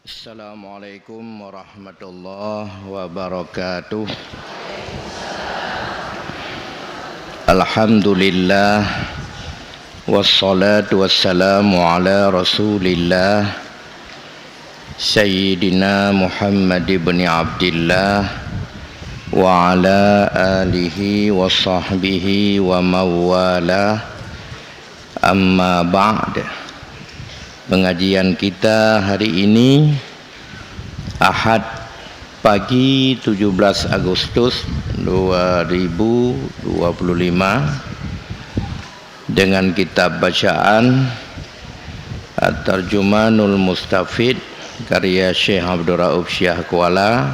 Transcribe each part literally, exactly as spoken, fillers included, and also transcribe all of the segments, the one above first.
Assalamualaikum warahmatullahi wabarakatuh. Alhamdulillah, wassalatu wassalamu ala Rasulillah, Sayyidina Muhammad ibni Abdillah, wa ala alihi wa sahbihi wa mawalah. Amma ba'd. Pengajian kita hari ini, Ahad pagi, tujuh belas Agustus dua ribu dua puluh lima, dengan kitab bacaan At-Tarjumanul Mustafid karya Syekh Abdul Rauf Syah Kuala,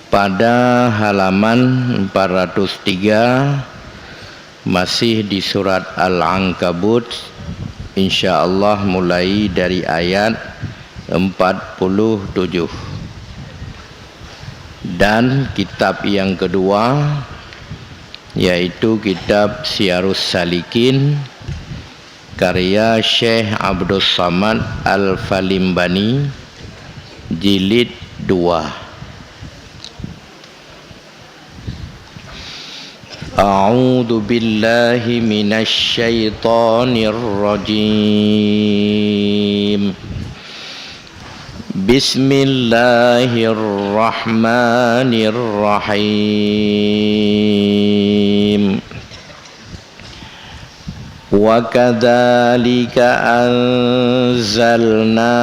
pada halaman empat ratus tiga, masih di surat Al-Ankabut, insya Allah mulai dari ayat empat puluh tujuh. Dan kitab yang kedua, yaitu kitab Siyarus Salikin, karya Syekh Abdus Samad Al-Falimbani, jilid dua. A'udzu billahi minasy syaithanir rajim. Bismillahirrahmanirrahim. Wa kadzalika anzalna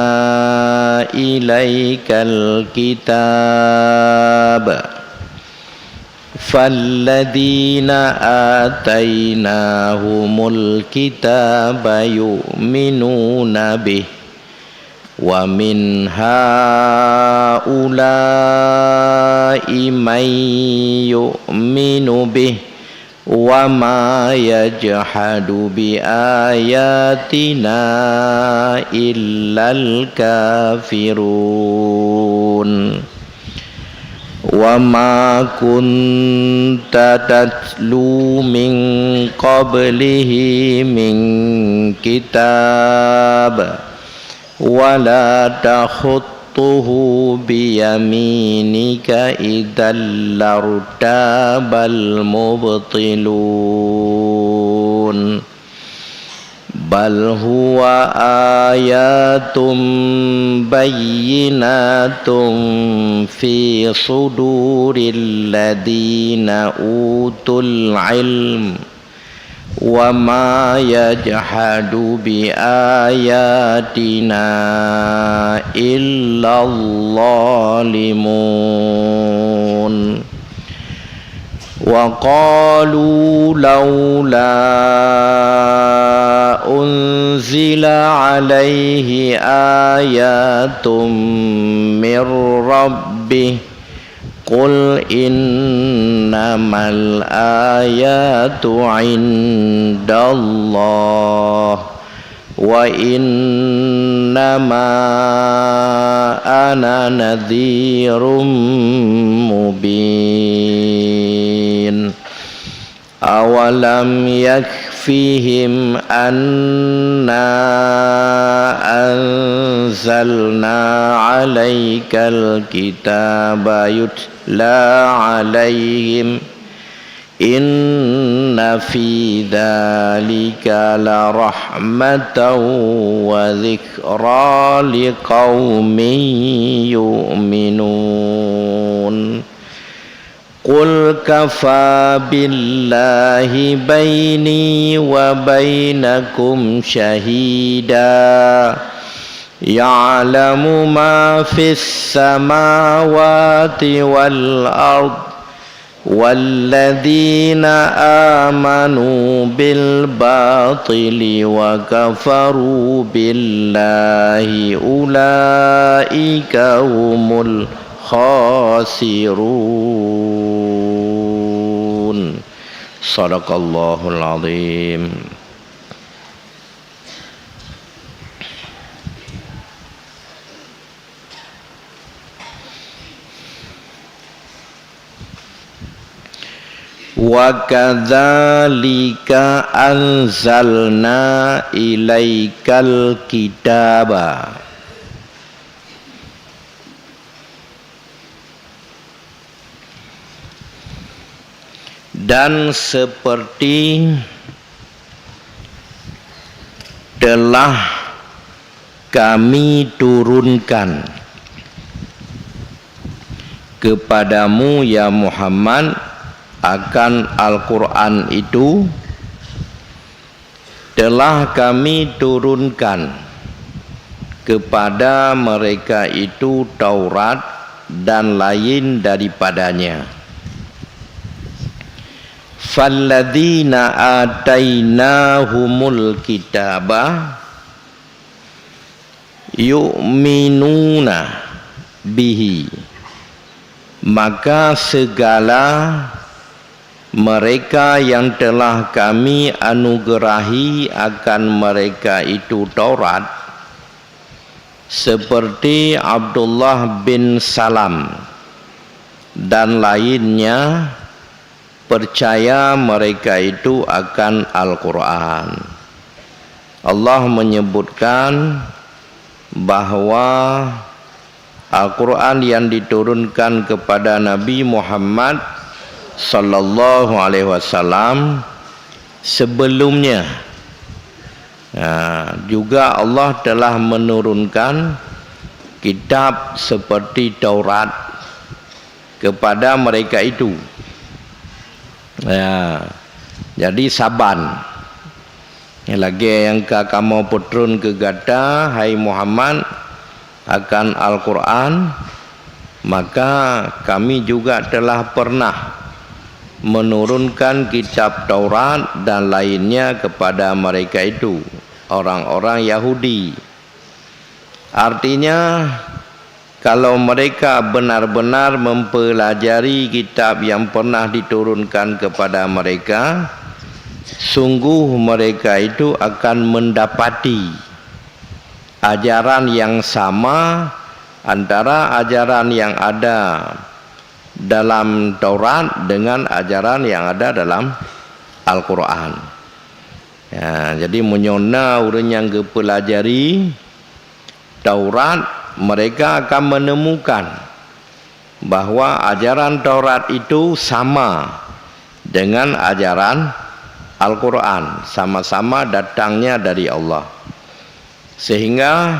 ilaikal kitab. Falladzina atainahumul kitaba yu'minuna bih. Wa min haula'i man yu'minu bih, wa ma yajhadu bi ayatina illal kafirun. Wa ma kunta tatlu min qablihi min kitab, wa la takhutuhu bi yaminika, idzal lartabal mubtilun. Bal huwa ayatum bayyinatum fi suduril ladzina utul ilm. Wa ma yajhadu bi ayatina illal zalimun. Wa qalu laula unzila alaihi ayatum mir rabbih. Qul innamal ayatu indallah, wa innama ana nadhirum mubin. Awalam yakfihim anna anzalna alaikal kitaba yutla alaihim, inna fi dzalika larahmatan wa dzikra liqaumin yu'minun. Qul kafa billahi baini wa bainakum syahida, ya'lamu ma fis samawati wal ard, walladzina amanu bil batili wa kafaru billahi ulaika humul khasirun. Sadaqallahul azim. Wa kadzalika anzalna ilaikal kitaba. Dan seperti telah Kami turunkan kepadamu, ya Muhammad, akan Al-Quran itu, telah Kami turunkan kepada mereka itu Taurat dan lain daripadanya. Falladzina atainahumul kitaba yu'minuna bihi, maka segala mereka yang telah Kami anugerahi akan mereka itu Taurat, seperti Abdullah bin Salam dan lainnya, percaya mereka itu akan Al-Quran. Allah menyebutkan bahwa Al-Quran yang diturunkan kepada Nabi Muhammad sallallahu alaihi wasallam sebelumnya, ha, juga Allah telah menurunkan kitab seperti Taurat kepada mereka itu. Ya, jadi saban. Lagée nyang ka kamoe peutreun keu gata, hai Muhammad, akan Al-Quran, maka Kami juga telah pernah menurunkan kitab Taurat dan lainnya kepada mereka itu, orang-orang Yahudi. Artinya, kalau mereka benar-benar mempelajari kitab yang pernah diturunkan kepada mereka, sungguh mereka itu akan mendapati ajaran yang sama antara ajaran yang ada dalam Taurat dengan ajaran yang ada dalam Al-Quran. Ya, jadi meunyoe na ureuëng nyang geupeulajari Taurat, mereka akan menemukan bahwa ajaran Taurat itu sama dengan ajaran Al-Quran, sama-sama datangnya dari Allah. Sehingga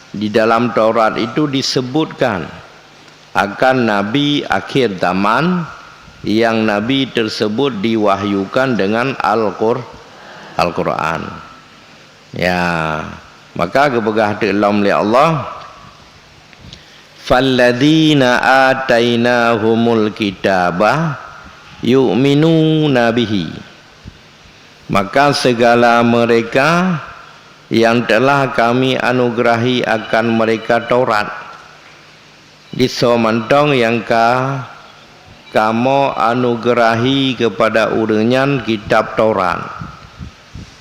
di dalam Taurat itu disebutkan akan nabi akhir zaman yang nabi tersebut diwahyukan dengan Al-Qur-, Al-Quran. Ya, maka geupeugah teuk lom lé Allah, "Falladzina atainahumul kitaba yu'minuna bihi." Maka segala mereka yang telah Kami anugerahi akan mereka Taurat, di soe mantong nyang ka Kamoe anugerahi keupada ureuëng nyan kitab Taurat.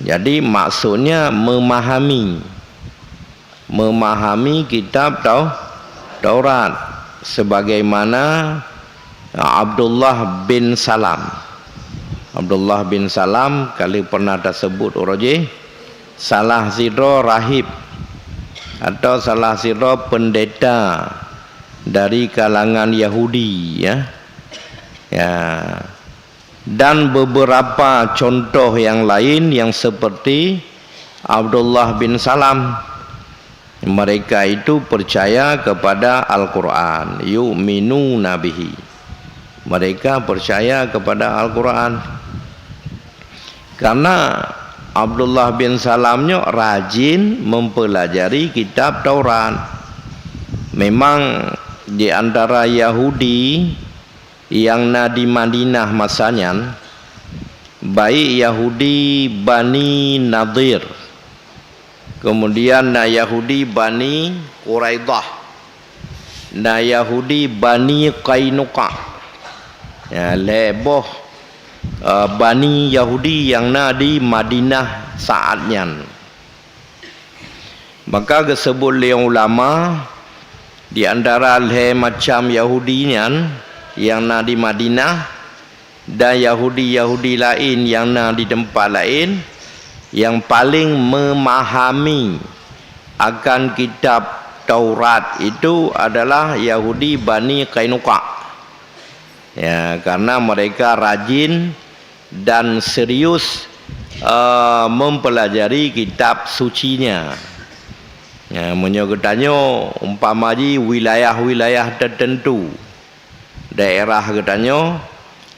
Jadi, maksudnya memahami, memahami kitab Tau-, Taurat, sebagaimana Abdullah bin Salam. Abdullah bin Salam, ka lheueh pernah tasebut uroe jih, salah sidroe rahib atau salah sidroe pendeta dari kalangan Yahudi, ya. Ya. Dan beberapa contoh yang lain yang seperti Abdullah bin Salam. Mereka itu percaya kepada Al-Quran, yu'minuna bihi. Mereka percaya kepada Al-Quran. Karena Abdullah bin Salam nyoe rajin mempelajari kitab Taurat. Memang di antara Yahudi nyang na di Madinah masa nyan, baik Yahudi Bani Nadhir, kemudian na Yahudi Bani Quraidah, na Yahudi Bani Qainuqa. Ya, lhée boh, eh, Bani Yahudi nyang na di Madinah saat nyan. Maka geusebut lé ulama, di antara lhée macam Yahudi nyan nyang na di Madinah, dan Yahudi-Yahudi laén nyang na di teumpat laén, nyang paleng memahami akan kitab Taurat itu adalah Yahudi Bani Qainuqa. Ya, karena mereka rajin dan serius, eh, mempelajari kitab sucinya. Ya, meunyoe geutanyoe umpama jih wilayah-wilayah tertentu, daerah geutanyoe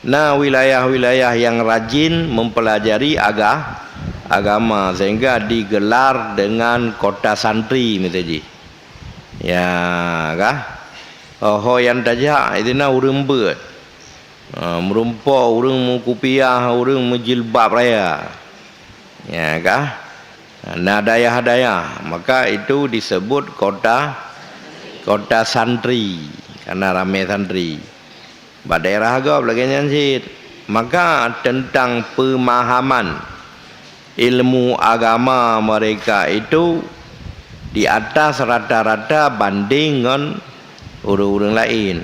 na wilayah-wilayah yang rajin mempelajari aga-, agama, sehingga digelar dengan kota santri, miseujih. Ya, kah? Ho-ho nyang tajak, itu na ureuëng beuet. Ha, meurumpok ureuëng meukupiah, ureuëng meujilbab raya. Ya, kah? Na dayah-dayah, maka itu disebut kota, kota santri, karena ramé santri. Bak daerah gob lagée nyan cit. Maka tentang pemahaman ilmu agama mereka itu di atas rata-rata banding ngon ureuëng-ureuëng laén.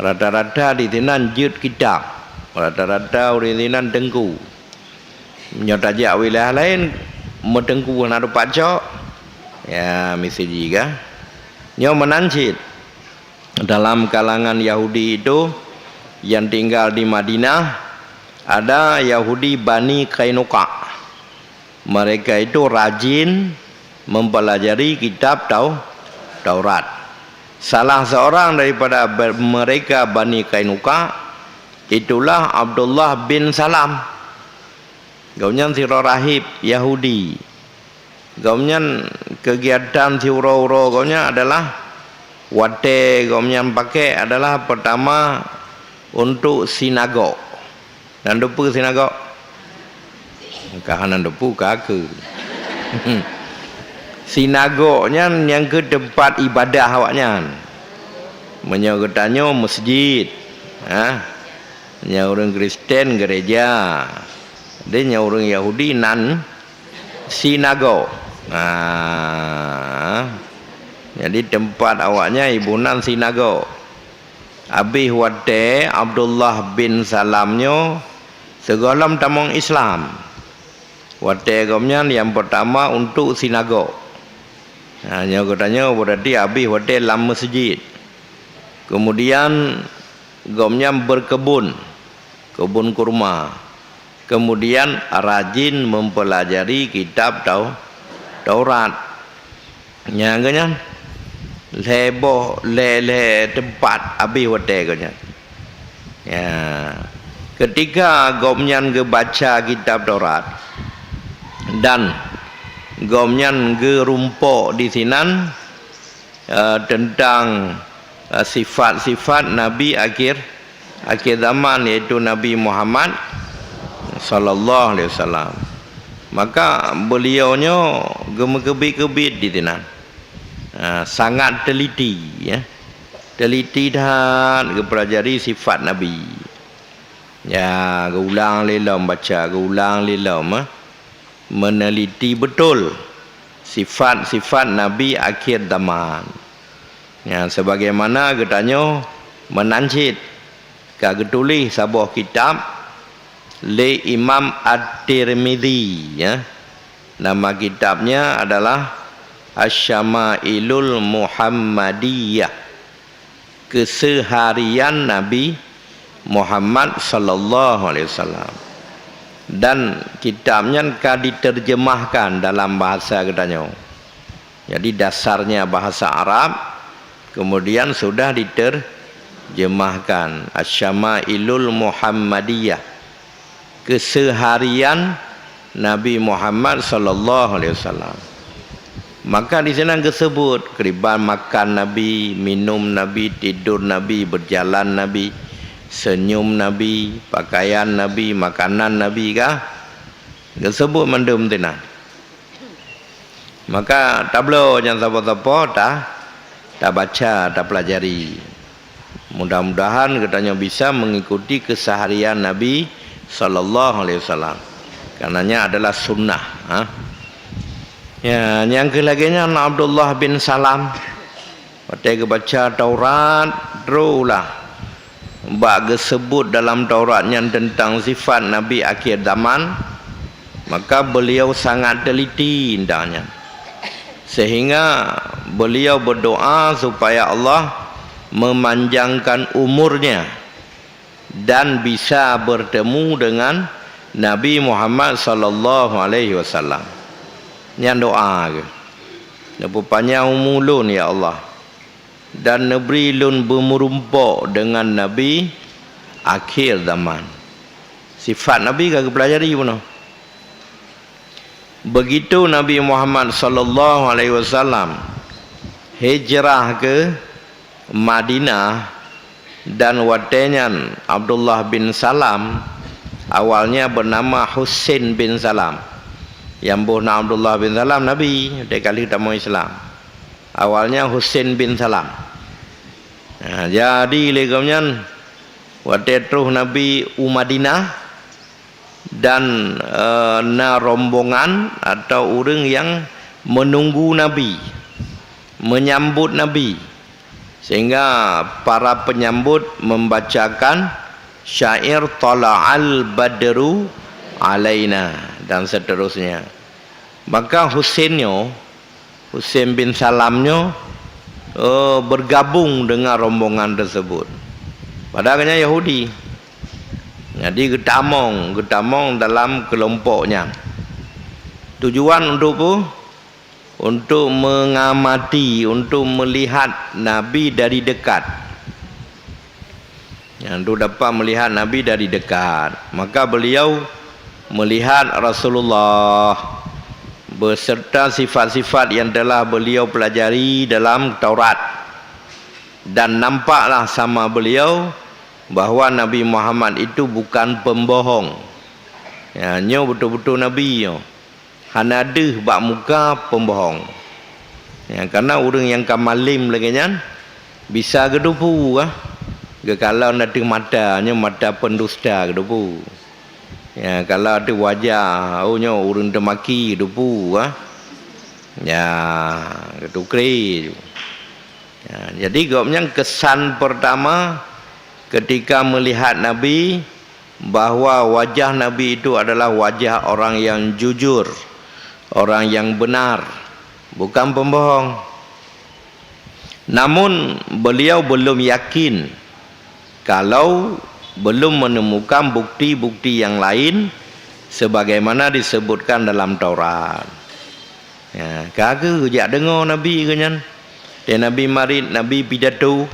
Rata-rata di sinan jeuet kitab, rata-rata ureuëng sinan teungku. Nyoe tajak wilayah laén, meuteungku hana teupacok, ya, miseujih kah. Nyoe meunan cit, dalam kalangan Yahudi itu yang tinggal di Madinah, ada Yahudi Bani Qainuqa. Mereka itu rajin mempelajari kitab Tau-, Taurat. Salah seorang daripada ba-, mereka Bani Qainuqa, itulah Abdullah bin Salam. Gobnyan sidroe rahib Yahudi. Gobnyan keugiatan siuroe-uroe gobnyan adalah, watée gobnyan pakai adalah pertama untuk sinagog. Nan teupeue sinagog? Ka hana teupeue ka keu. Sinagog nyan nyang keu teumpat ibadah awaknyan. Meunyoe geutanyoe meuseujid, ha? Nyoe ureuëng Kristen gereja. Jadi nyoe ureuëng Yahudi nan sinagog. Nah, jadi teumpat awaknyan iboh nan sinagog. Abéh watée Abdullah bin Salam nyoe sigohlom tamong Islam. Watée gobnyan nyang peurtama untuk sinagog. Nah, nyoe geutanyoe berarti abéh watée lam meuseujid. Kemudian gobnyan berkebun, kebun kurma. Kemudian rajin mempelajari kitab Tau-, Taurat. Nyang geuh nyan lhée boh, lhée, lhée teumpat abéh watée geuh nyan. Ya, ketika gobnyan geubaca kitab Taurat dan gobnyan geurumpok di sinan, eh, tentang, eh, sifat-sifat Nabi akhir, akhir zaman, yaitu Nabi Muhammad sallallahu alaihi wasallam. Maka beliau nyoe geumeukeubiet-keubiet di sinan. Ha, sangat teliti, ya. Teliti that geupeulajari sifat Nabi. Ya, geuulang lé lom baca, geuulang lé lom, eh. Meneliti betul sifat-sifat Nabi akhir zaman. Ya, sebagaimana geutanyoe meunan cit ka geutuléh saboh kitab lé Imam At-Tirmidzi, ya. Nama kitabnya adalah Asy-Syama'ilul Muhammadiyah, Keuseuharian Nabi Muhammad sallallahu alaihi wasallam. Dan kitab nyan ka diterjemahkan dalam bahasa geutanyoe. Jadi, dasarnya bahasa Arab, kemudian sudah diterjemahkan, Asy-Syama'ilul Muhammadiyah, Keuseuharian Nabi Muhammad sallallahu alaihi wasallam. Maka di sinan geuseubut keuriban makan Nabi, minum Nabi, tidur Nabi, beujalan Nabi, seunyum Nabi, pakaian Nabi, makanan Nabi kah? Geuseubut mandum sinan. Maka tabloe nyang sapo-sapo ta-, tabaca, tapeulajari. Mudah-mudahan geutanyoe bisa mengikuti keseharian Nabi sallallahu alaihi wasallam. Karenanya adalah sunnah, ha. Ya, nyang keu lagée nyan Abdullah bin Salam. Watée geubaca Taurat, troh lah bak geuseubut dalam Taurat nyan teuntang sifat Nabi akhé zaman, maka beuliau sangat teuliti teuntang nyan, seuhingga beuliau beudoá supaya Allah meumanjangkan umurnya. dan bisa bertemu dengan Nabi Muhammad sallallahu alaihi wasallam. Nyan doa geuh. Neupeupanyang umu lôn, ya Allah, dan neubri lôn beumeurumpok deungon Nabi akhé zaman. Sifat Nabi ka geupeulajari bunoe. Begitu Nabi Muhammad sallallahu alaihi wasallam hijrah ke Madinah, dan watée nyan Abdullah bin Salam, awalnya bernama Husin bin Salam. Nyang boh nan Abdullah bin Salam Nabi, watée ka lheueh tamong Islam. Awalnya Husin bin Salam. Nah, jadi lé gobnyan watée troh Nabi u Madinah, dan, eh, na rombongan atau ureuëng yang menunggu Nabi, menyambut Nabi, sehingga para penyambut membacakan syair "Tala'al badru alaina" dan seterusnya. Maka Husin nyoe, Husain bin Salam nyoe, eh, bergabung dengan rombongan tersebut. Padahal gobnyan Yahudi. Jadi geutamong, geutamong dalam kelompok nyan. Tujuan untuk apa? Untuk mengamati, untuk melihat Nabi dari dekat. Nyan tu dapat melihat Nabi dari dekat. Maka beliau melihat Rasulullah beserta sifat-sifat yang telah beliau pelajari dalam Taurat. Dan nampaklah sama beliau bahwa Nabi Muhammad itu bukan pembohong. Ya, nyoe betul-betul Nabi nyoe. Hana deuh bak muka pembohong. Ya, karena ureuëng nyang ka malem lagée nyan bisa geutupu, ah. Geukalon ateueh mata, nyoe mata pendusta geutupu. Ya, kalau ateueh wajah, oh, nyoe ureuëng teumaki geutupu, ah. Ya, geutukre. Ya, jadi gobnyan kesan pertama ketika melihat Nabi, bahwa wajah Nabi itu adalah wajah orang yang jujur, orang yang benar, bukan pembohong. Namun, beliau belum yakin kalau belum menemukan bukti-bukti yang lain sebagaimana disebutkan dalam Taurat. Ya, ka geujak deungoe Nabi gobnyan. Watée Nabi marit, Nabi pidato,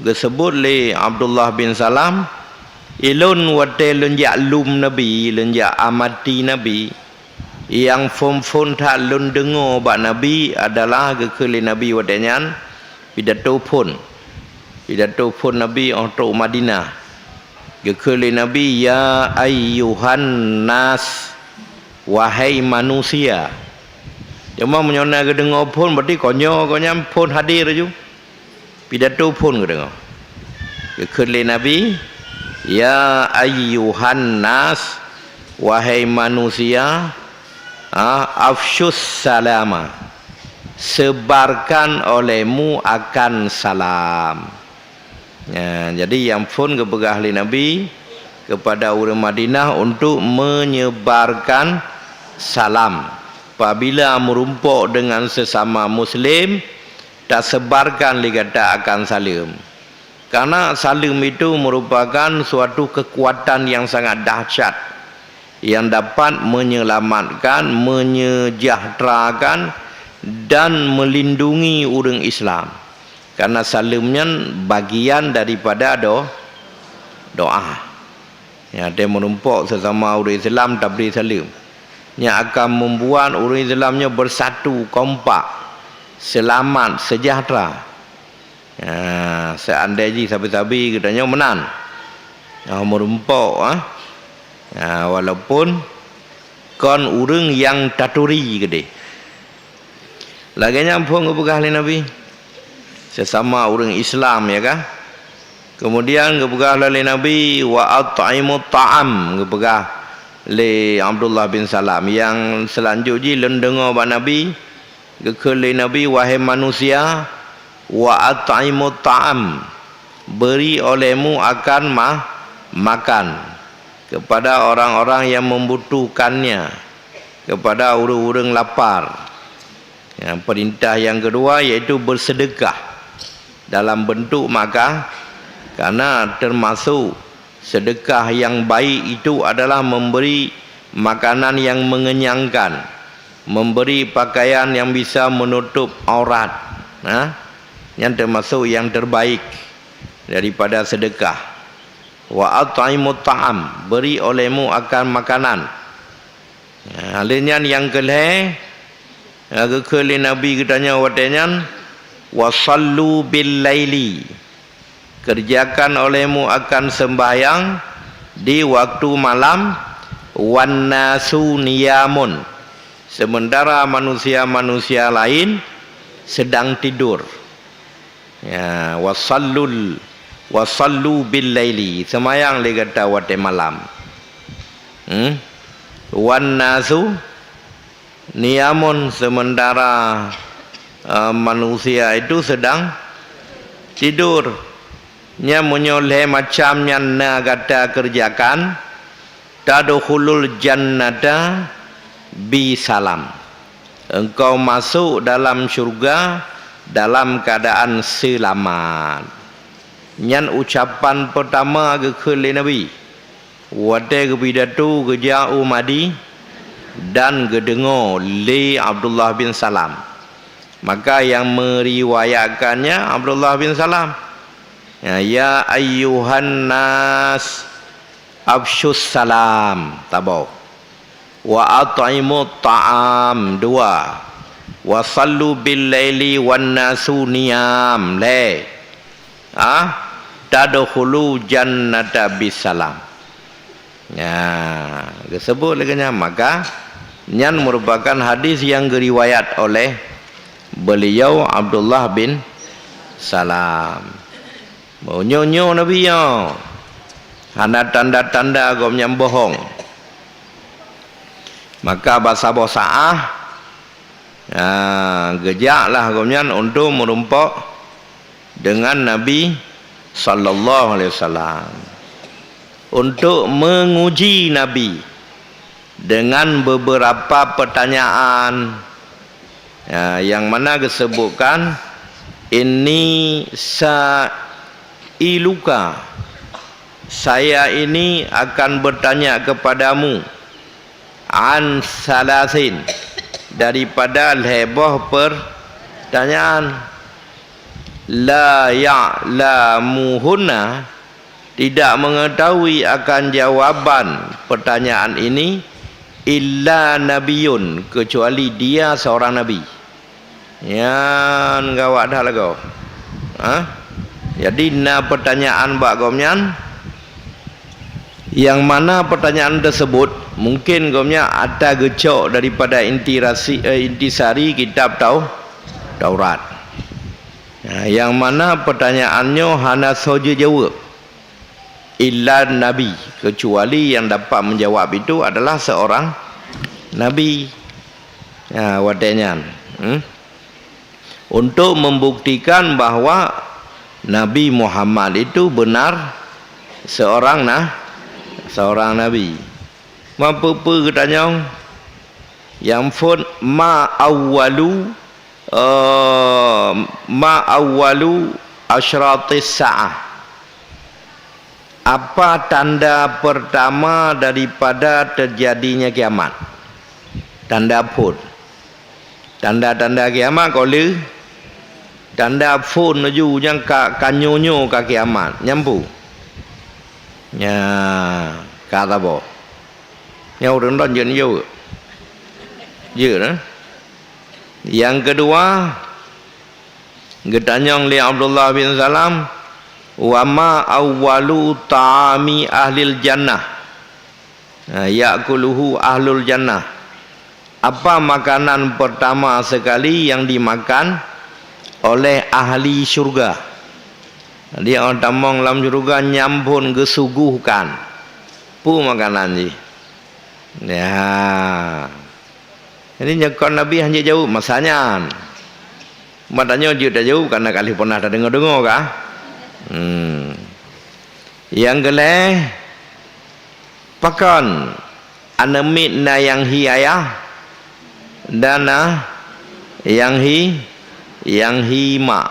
geuseubut lé Abdullah bin Salam, "Ulôn watée lôn jak lom Nabi, lôn jak amati Nabi, nyang phon-phon that lôn deungoe bak Nabi adalah," geukheun lé Nabi watée nyan, pidato phon. Pidato phon Nabi óh trok Madinah. Geukheun lé Nabi, "Ya ayyuhan nas, wahai manusia." Cuma meunyoe na geudeungoe phon, berarti kon nyoe gobnyan phon hadir laju. Pidato phon geudeungoe. Geukheun lé Nabi, "Ya ayyuhan nas, wahai manusia, ah, afsyus salama, sebarkan olehmu akan salam." Ya, jadi nyang phon geupeugah lé Nabi kepada ureuëng Madinah untuk menyebarkan salam. Apabila meurumpok dengan sesama muslim, tasebarkan lé gata akan saleuem. Karena saleuem itu merupakan suatu kekuatan yang sangat dahsyat yang dapat menyelamatkan, menyejahterakan, dan melindungi ureuëng Islam. Karena saleuem nyan bagian daripada do-, doa. Nyang watée meurumpok sesama ureuëng Islam tabri saleuem, nyan akan membuat ureuëng Islam nyoe bersatu, kompak, selamat, sejahtera. Ya, seandai jih sabe-sabe geutanyoe meunan, ah, meurumpok, ah. Ya, walaupun kon ureuëng nyang taturi keudeh. Lagée nyan phon geupeugah lé Nabi, sesama ureuëng Islam, ya kan? Kemudian geupeugah lé Nabi, "Wa at'imut ta'am," geupeugah lé Abdullah bin Salam. Nyang seulanjut jih lôn deungoe bak Nabi, geukheun lé Nabi, "Wahai manusia, wa at'imut ta'am, beri olehmu akan ma-, makan kepada orang-orang yang membutuhkannya, kepada ureuëng-ureuëng lapar." Yang perintah yang kedua yaitu bersedekah dalam bentuk maka, karena termasuk Sedekah yang baik itu adalah memberi makanan yang mengenyangkan, memberi pakaian yang bisa menutup aurat. Nah, nyan termasuk yang terbaik daripada sedekah. "Wa at'imut ta'am," beri olehmu akan makanan. Nah, lé nyan nyang keu lhèe, nyang geukheun lé Nabi geutanyoe watèe nyan, "Wa shallu bil laili," kerjakan olehmu akan sembahyang di waktu malam, "wan nasu niyamun," sementara manusia-manusia lain sedang tidur. Ya, "wa shallul, wa shallu bil laili," seumayang lé gata watèe malam. Hmm? "Wan nasu niyamun," sementara, eh, manusia itu sedang tidur. Nyan meunyoe lhèe macam nyan na gata kerjakan, "tadkhulul jannata bi salam." Engkau masuk dalam syurga dalam keadaan seulamat. Nyan ucapan peutama geukheun lé Nabi. Watèe geupidato geujak u Madi dan geudeungoe lé Abdullah bin Salam. Maka nyang meuriwayatkannya Abdullah bin Salam. Ya, "Ya ayyuhan nas, afsyus salam," saboh. "Wa at'imut ta'am," dua. "Wa shallu bil laili wan nasu niyam," lhèe. Ah, "tadkhulu jannata bisalam." Nah, geuseubut lagèe nyan, maka nyan merupakan hadis nyang geuriwayat oleh beliau Abdullah bin Salam. Meunyoe nyoe Nabi nyoe hana tanda-tanda gobnyan bohong, maka bak saboh saát, ha, geujaklah gobnyan untuk meurumpok dengan Nabi sallallahu alaihi wasallam, untuk menguji Nabi dengan beberapa pertanyaan, ya, yang mana disebutkan, "Inni sa'iluka," saya ini akan bertanya kepadamu, "an salasin," daripada lhèe boh pertanyaan, "la ya'lamuhunna," tidak mengetahui akan jawaban pertanyaan ini, "illa nabiyun," kecuali dia seorang nabi. Nyan gawat that lagoe. Ha? Jadi na pertanyaan bak gobnyan, yang mana pertanyaan tersebut mungkin gobnyan ata geucok daripada intirasi, eh, intisari kitab Tau-, Taurat. Ha, yang mana pertanyaan nyoe hana soe jeuet jaweueb. Illa nabi, kecuali yang dapat menjawab itu adalah seorang nabi. Ya, watèe nyan. Hmm? Untuk membuktikan bahwa Nabi Muhammad itu benar seorang na-, seorang nabi. Meupeu-peu geutanyong, nyang phôn ma awwalu, eh, ma awwalu asyratis sa'ah. Apa tanda pertama daripada terjadinya kiamat? Tanda phôn. Tanda-tanda kiamat ka lheueh, tanda phôn laju nyang ka, ka nyoe-nyoe ka kiamat. Nyan peue? Nya, ka saboh. Nyan ureueng droen jeuet jaweueb. Jeuet, eh? Nyang keudua, geutanyong lé Abdullah bin Salam, "Wa ma awwalu ta'ami ahlil jannah, ha, ya'kuluhu ahlul jannah?" Apa makanan pertama sekali yang dimakan oleh ahli syurga? Jadi, awak tamong lam syurga nyan phôn geusuguhkan. Peue makanan jih? Ya. Jadi, nyoe kon Nabi hana jaweueb masa nyan. Meutanyoe jeuet tajaweueb, kareuna ka lheueh peunah tadeungoe-deungoe ka. Hmm. Nyang keulhèe, pakon aneuk miet na nyang hi ayah, dan na nyang hi, nyang hi mak.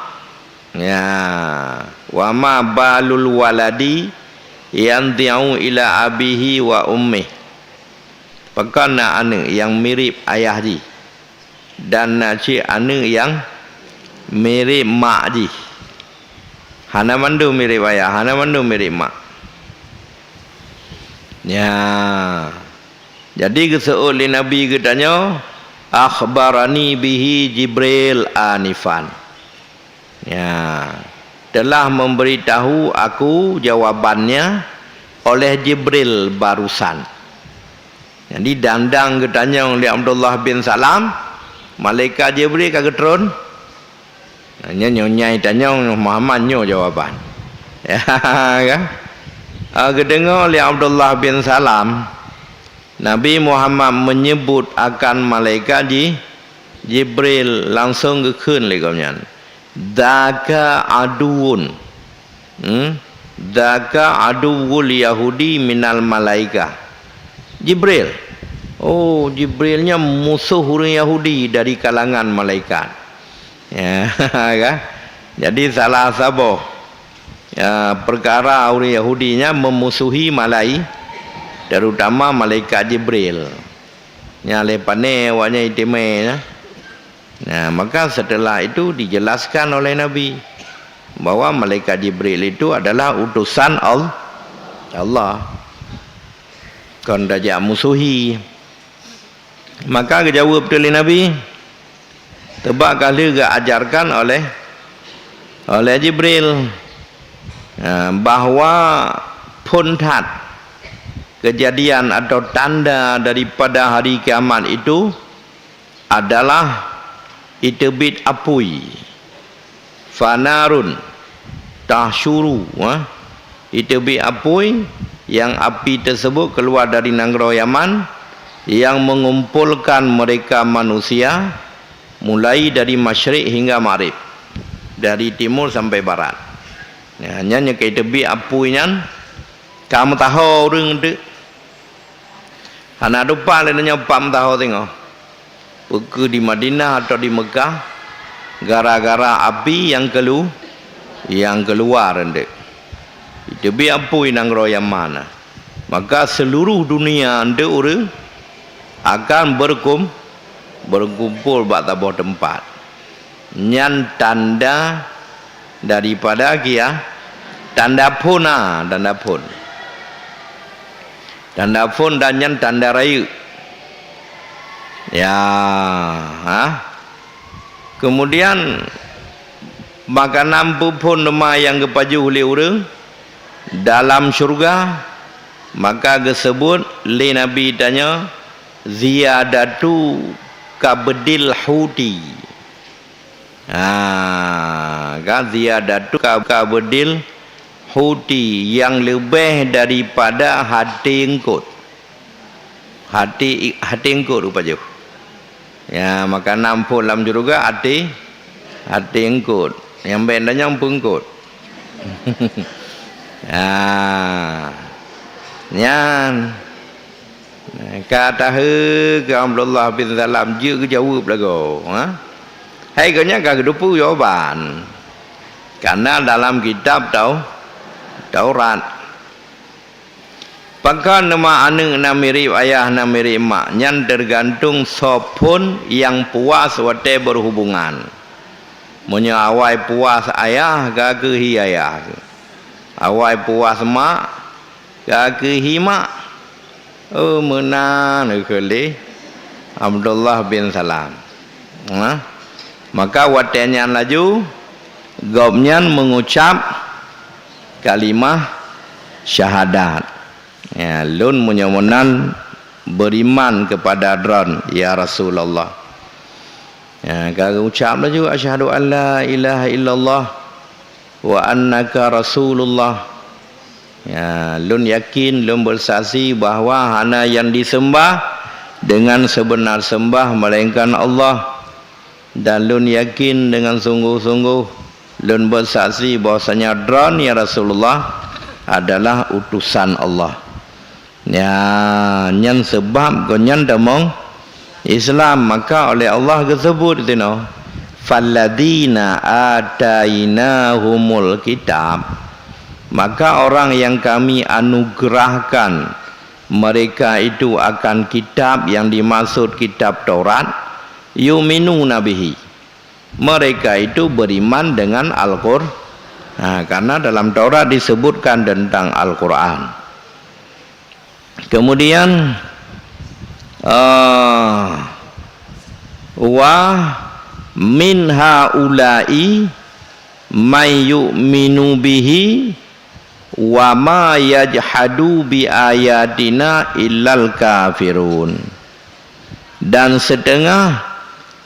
Ya, wa ma balul waladi yanzi'u ila abihi wa ummih. Pakon na aneuëk nyang mirip ayah jih, dan na cit aneuëk nyang mirip mak jih. Hana mandum mirip ayah, hana mandum mirip mak. Nya. Jadi geuseuôt lé Nabi geutanyoe, "Akhbarani bihi Jibril anifan." Ya, telah memberitahu aku jawabannya oleh Jibril barusan. Jadi, dang-dang geutanyong lé Abdullah bin Salam, malaikat Jibril ka geutron? Nyoe, nyoe nyang tanyong, Muhammad nyoe jawaban. Ya, kan? Ah, geudeungoe lé Abdullah bin Salam, Nabi Muhammad menyebut akan malaikat Ji-, Jibril, langsung geukheun lé gobnyan, "Dzaka aduwwun." Hmm? "Dzaka aduwwul Yahudi minal malaikah." Jibril. Oh, Jibril nyan musoh ureuëng Yahudi dari kalangan malaikat. Ya, kan? Jadi, salah saboh, ya, perkara ureuëng Yahudi nyan meumusuhi malai-, terutama malaikat Jibril. Nyang lé pané awaknyan iéleumé nyan. Nah, maka setelah itu dijelaskan oleh Nabi bahwa malaikat Jibril itu adalah utusan Al-, Allah. Kon tajak musuhi. Maka geujaweueb teuk lé Nabi, teubak ka lheueh geuajarkan oleh, oleh Jibril, eh, bahwa phon that keujadian atau tanda daripada hari kiamat itu adalah iteubiet apui. Fanarun tahsyuru, ha? Iteubiet apui, yang api tersebut keluar dari nanggroe Yaman, yang mengumpulkan mereka manusia mulai dari masyrik hingga maghrib, dari timur sampai barat. Ya, nyan nyang ka iteubiet apui nyan, ka meutaho ureuëng teuk. Hana dupa lé nyoe pat meutaho singoh. Peu kheueh di Madinah atau di Mekah, gara-gara api nyang kelu-, nyang keuluwa eunteuk. Iteubiet apui nanggroe Yaman. Maka seuluruh dunia eunteuk ureuëng akan beureukum-, beureukumpol bak saboh teumpat. Nyan tanda daripada kia, tanda phon, ah, tanda phon. Tanda phon dan nyan tanda rayeuk. Ya, ha? Kemudian, makanan peuphon teuma nyang geupajoh lé ureuëng dalam syeuruga, maka geuseubut lé Nabi tanyoe, "Ziyadatu kabdil huti." Ha, kan, ziyadatu ka-, kabdil huti, nyang leubeh daripada haté eungkot. Haté i-, haté eungkot rupa jih. Ya, makanan phon lam syeuruga haté, haté eungkot. Nyang bèk tanyong peue eungkot. Ha. Nyan. Ka tahe keu Abdullah bin Salam jeuet geujaweueb lagoe, ha? Hai gobnyan ka geuteupeue jawaban. Karena dalam kitab Tau-, Taurat. Pakon teuma aneuëk na mirip ayah, na mirip mak, nyan teugantung soe phon nyang puas watèe beuhubungan. Meunyoe awai puas ayah, ka keuh hi ayah. Awai puas mak, ka keuh hi mak. Oh, meunan kheun lé Abdullah bin Salam. Nah, maka watèe nyan laju gobnyan meungucap kalimah syahadat. Ya, lôn meunyoe meunan beuriman keupada Droen, ya Rasulullah. Ya, ka geucap laju, "Asyhadu an la ilaha illallah wa annaka Rasulullah." Ya, lôn yakin, lôn beusaksi bahwa hana nyang diseumbah deungon seubeuna seumbah melainkan Allah. Dan lôn yakin deungon sunggoh-sunggoh, lôn beusaksi bahwasanya Droen, ya Rasulullah, adalah utusan Allah. Ya, nyan sabab gobnyan tamong Islam, maka oleh Allah geuseubut sinoe, "Falladzina atainahumul kitab." Maka orang yang Kami anugerahkan mereka itu akan kitab yang dimaksud kitab Taurat, yu'minuna bihi. Mereka itu beriman dengan Al-Qur-, ha, karena dalam Taurat disebutkan tentang Al-Quran. Kemudian, eh, "Wa min haula'i may yu'minu bihi wa ma yajhadu bi ayatina illal kafirun." Dan setengah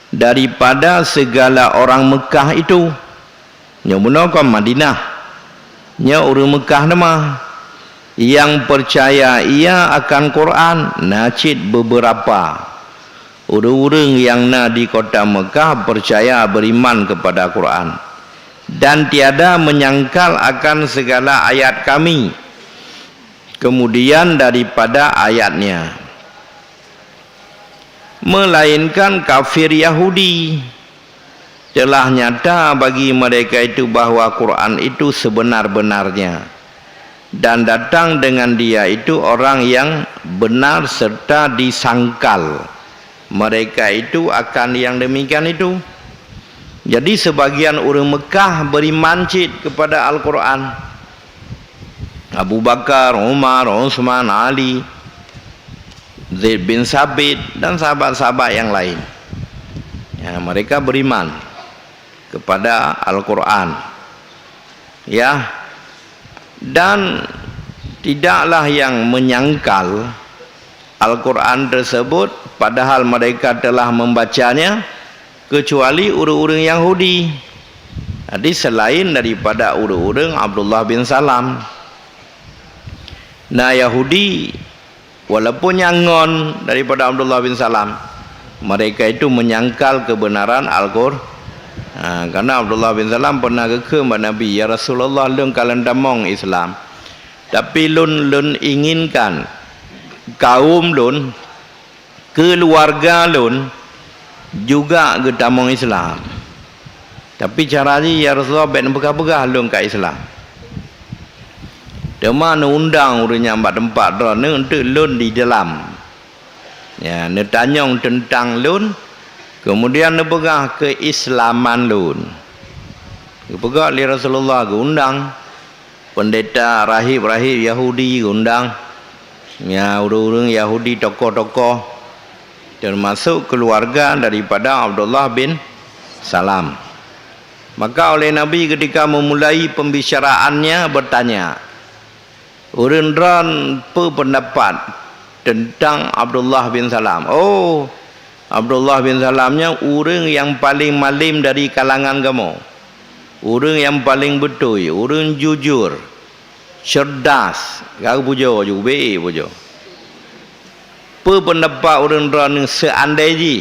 daripada segala orang Mekah itu, nyoe bunoe kon Madinah, nyoe ureuëng Mekah teuma, nyang peucaya ia akan Quran na cit beberapa. Ureuëng-ureuëng nyang na di kota Mekah peucaya, beriman kepada Quran, dan tiada menyangkal akan segala ayat Kami, kemudian daripada ayat-Nya, melainkan kafir Yahudi. Telah nyata bagi mereka itu bahwa Quran itu sebenar-benarnya, dan datang dengan dia itu orang yang benar serta disangkal mereka itu akan yang demikian itu. Jadi, sebagian ureuëng Mekah beriman cit kepada Al-Quran. Abu Bakar, Umar, Utsman, Ali, Zaid bin Sabit, dan sahabat-sahabat yang lain. Ya, mereka beriman kepada Al-Quran. Ya, dan tidaklah yang menyangkal Al-Quran tersebut, padahal mereka telah membacanya, kecuali ureuëng-ureuëng Yahudi. Jadi, selain daripada ureuëng-ureuëng Abdullah bin Salam. Nah, Yahudi, walaupun nyang ngon daripada Abdullah bin Salam, mereka itu menyangkal kebenaran Al-Qur-, ha, karena Abdullah bin Salam pernah geukheun bak Nabi, "Ya Rasulullah, lôn ka lôn tamong Islam. Tapi lôn, lôn inginkan kaum lôn, keuluwarga lôn juga geutamong Islam. Tapi cara jih, ya Rasulullah, bék neupeugah-peugah lôn ka Islam. Teuma neuundang ureuëng nyan bak teumpat droeneuh eunteuk lôn di dalam. Ya, neutanyong teuntang lôn, keumudian neupeugah keuislaman lôn." Geupeugah lé Rasulullah, geuundang. Peundeta, rahib-rahib Yahudi geuundang, ya, ureuëng-ureuëng Yahudi, tokoh-tokoh, termasuk keuluwarga daripada Abdullah bin Salam. Maka oleh Nabi ketika memulai pembicaraannya bertanya, "Ureuëng droen peue pendapat teuntang Abdullah bin Salam?" Oh, Abdullah bin Salam nyan ureuëng nyang paleng malem dari kalangan kamoe. Ureuëng nyang paleng beutôi, ureuëng jujur, cerdas, ka geupujoe ju, ubé pujoe. Peue pendapat ureuëng droeneuh seuandai jih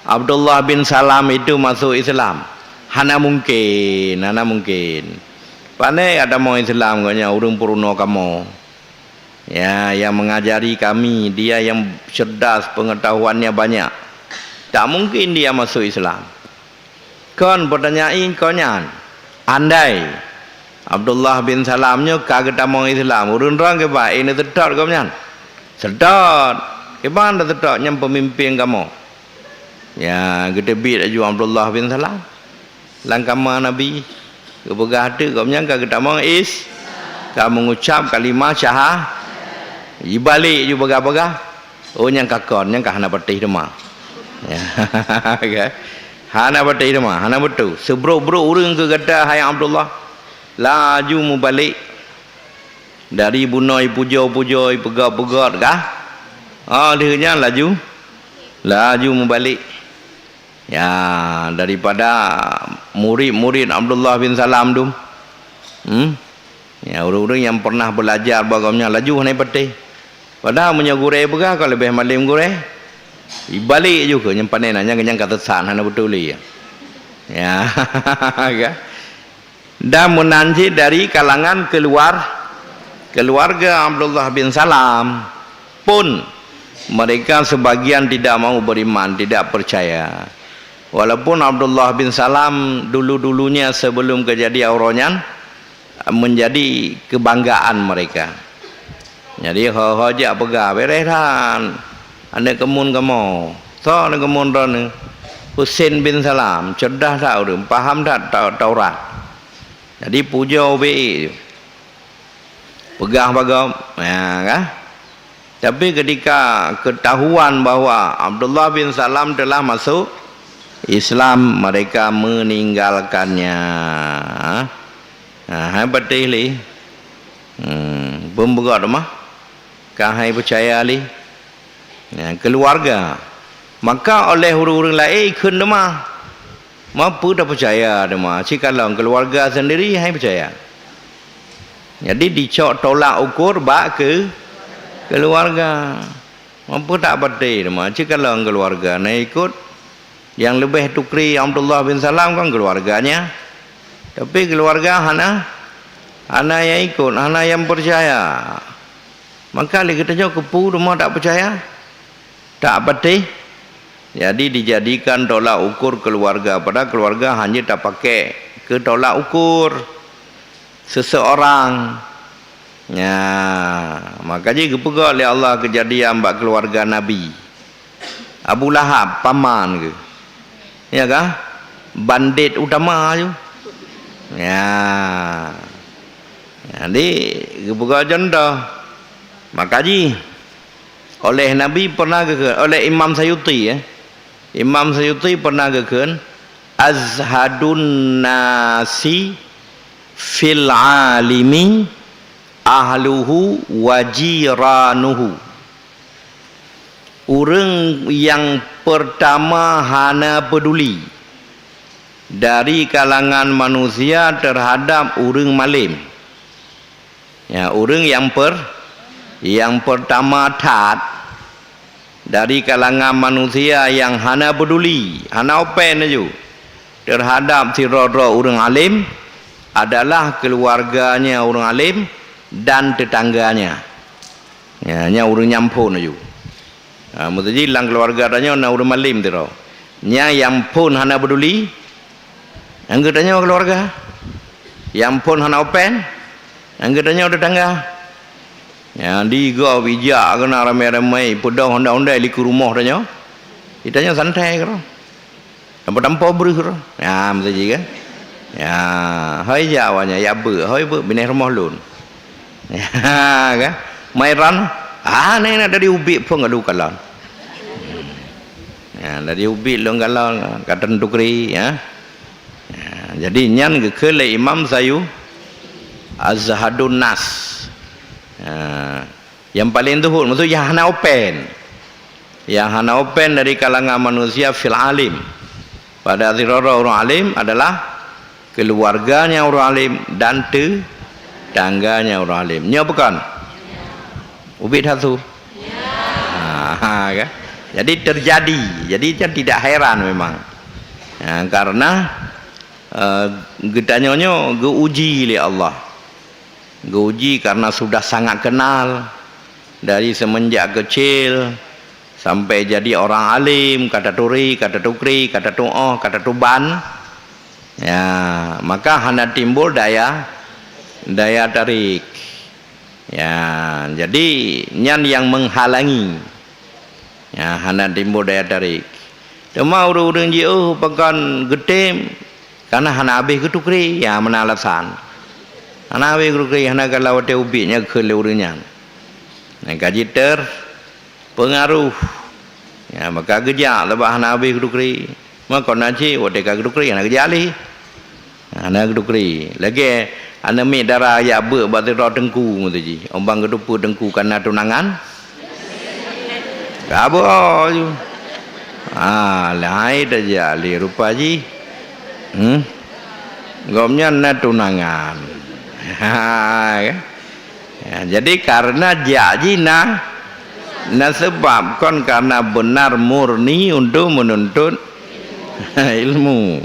Abdullah bin Salam itu masuk Islam? Hana mungken, hana mungken. Pane ka tamong Islam gobnyan, ureuëng peurunoe kamoe. Ya, yang mengajari kami, dia yang cerdas, pengetahuannya banyak. Tak mungkin dia masuk Islam. Kon peutanyaan kon nyan, andai Abdullah bin Salam nyoe ka geutamong Islam, ureuëng droen kiban, eh, neuseutôt gobnyan? Seutôt. Kiban taseutôt, nyan peumimpén kamoe. Ya, geuteubiet laju Abdullah bin Salam lam kama Nabi. Geupeugah teuk gobnyan ka geutamong Is-, ka mengucap kalimah syaha-, jibalek ju bagah-bagah. Oh, nyang ka kon, nyang ka hana patéh teuma. Ya, kan? Hana patéh teuma, hana beutôi. Seubrok-brok ureuëng keu gata, hai Abdullah. Laju mubalek. Dari bunoe pujoe-pujoe, peugöt-peugöt kah? Oh, lheueh nyan laju, laju mubalek. Ya, daripada murid-murid Abdullah bin Salam tu. Hmm? Ya, ureuëng-ureuëng nyang pernah beulajar bak gobnyan laju hana patéh. Padahai meunyoe gurée peugah ka leubeh malem gurée. Ibalek ju keu nyang pané na, nyang, nyang ka teusat hana beutôi lé. Ya, kan? Dan meunan cit dari kalangan keluar-, keluarga Abdullah bin Salam pun mereka sebagian tidak mau beriman, tidak percaya. Walaupun Abdullah bin Salam dulu-dulunya sebelum kejadian uroe nyan, menjadi kebanggaan mereka. Jadi, ho-ho jak peugah, "Beureh that, aneuk keumun kamoe." Soe aneuk keumun droeneuh? Husein bin Salam, cerdas that ureuëng, paham that Ta-, Taurat. Jadi, pujoe ubé ék. Peugah bak gob, ya kan? Tapi ketika ketahuan bahwa Abdullah bin Salam telah masuk Islam, mereka meninggalkannya. Ha, hai patéh lé. Hmm, beumeugöt mah. Ka hai peucaya lé. Ya, keluarga. Maka oleh ureuëng-ureuëng laén kheun teuma. Ma peue tapeucaya teuma, sikalon keluarga sendiri hai peucaya. Jadi dicok tolak ukur bak ke keluarga. Ma peue tak patéh teuma, sikalon keluarga na ikut. Yang leubeh tukri Abdullah bin Salam kan keluarganya. Tapi keluarga hana, hana yang ikut, hana yang percaya. Maka lé geutanyoe keupeue teuma tak peucaya? Tak patéh. Jadi dijadikan tolak ukur keluarga, padahal keluarga hanya tapakai keu tolak ukur seseorang. Ya, maka jih geupeugah lé Allah kejadian bak keluarga Nabi. Abu Lahab paman geuh. Ya kah? Bandit utama aju. Ya. Jadi geupeugah contoh. Maka jih oleh Nabi pernah geukheun, oleh Imam Sayuti, ya. Imam Sayuti pernah geukheun, "Azhadun nasi fil alimi ahluhu wa jiranuhu." Ureuëng yang pertama hana peduli dari kalangan manusia terhadap ureuëng malém. Ya, ureuëng yang per-, yang pertama that dari kalangan manusia yang hana peduli, hana open laju terhadap sidroe-droe ureuëng alim adalah keluarganya ureuëng alim dan tetangganya. Ya, nya ureuëng nyang phon laju. Ha, meusaji lam keluarga tanyoe na ureuëng malém sidroe. Nya nyang phon hana peduli, nyang geutanyoe keluarga. Nyang phon hana open, nyang geutanyoe tetangga. Nyang di gob ijak keunan ramé-ramé, peudong ondai-ondai likot rumoh tanyoe. Di tanyoe santai keudroe. Tanpa-tanpa breuh tu. Ya, meusaji kan? Ya, hoi jak awaknyan, ya beuet, hoi beuet binéh rumoh lôn. Ya, kan? Mai ran, ah, nyan na dari ubit phon ka lôn kalon. Ya, dari ubit lôn kalon, ka teutukri, ya. Ya, jadi nyan geukheun lé Imam Sayu Azhadun Nas. Ya. Yang paling zuhud, maksud nyang hana open. Yang hana open dari kalangan manusia fil alim. Pada sidroe ureuëng alim adalah keluarganya ureuëng alim dan tetangganya ureuëng alim. Nyoe bukan? Ubit hatu. Ha, ha, kan? Jadi terjadi. Jadi kan tidak heran memang. Ya, karena, eh, geutanyoe nyoe geuuji lé Allah. Geuuji karena sudah sangat kenal dari semenjak kecil sampai jadi orang alim, ka taturi, ka tatukri, ka tatuoh, ka tatuban. Ya, maka hana timbul daya, daya tarik. Ya, jadi nyan yang menghalangi. Ya, hana timbul daya tarik. Teuma ureuëng-ureuëng jiôh pakon geutem, karena hana habéh geutukri, ya, meunan alasan. Hana habéh geutukri, hana gala watée ubit nyang kheun lé ureuëng nyan. Nyang ka jiter, peungaruh. Ya, maka geujak sabab hana habéh geutukri. Maka na cit watée ka geutukri hana geujak lé. Hana geutukri. Lagée aneuk miet dara jak beuet bak sidroe teungku meusaji. Óh ban geuteupeue teungku ka na tunangan. Ka beuet ju. Ah, lahai tajak lé rupa jih. Hmm? Gobnyan na tunangan. Ha, kan? Ya, jadi karena jak jih na, na sebab, kon karena benar murni untuk menuntut ilmu.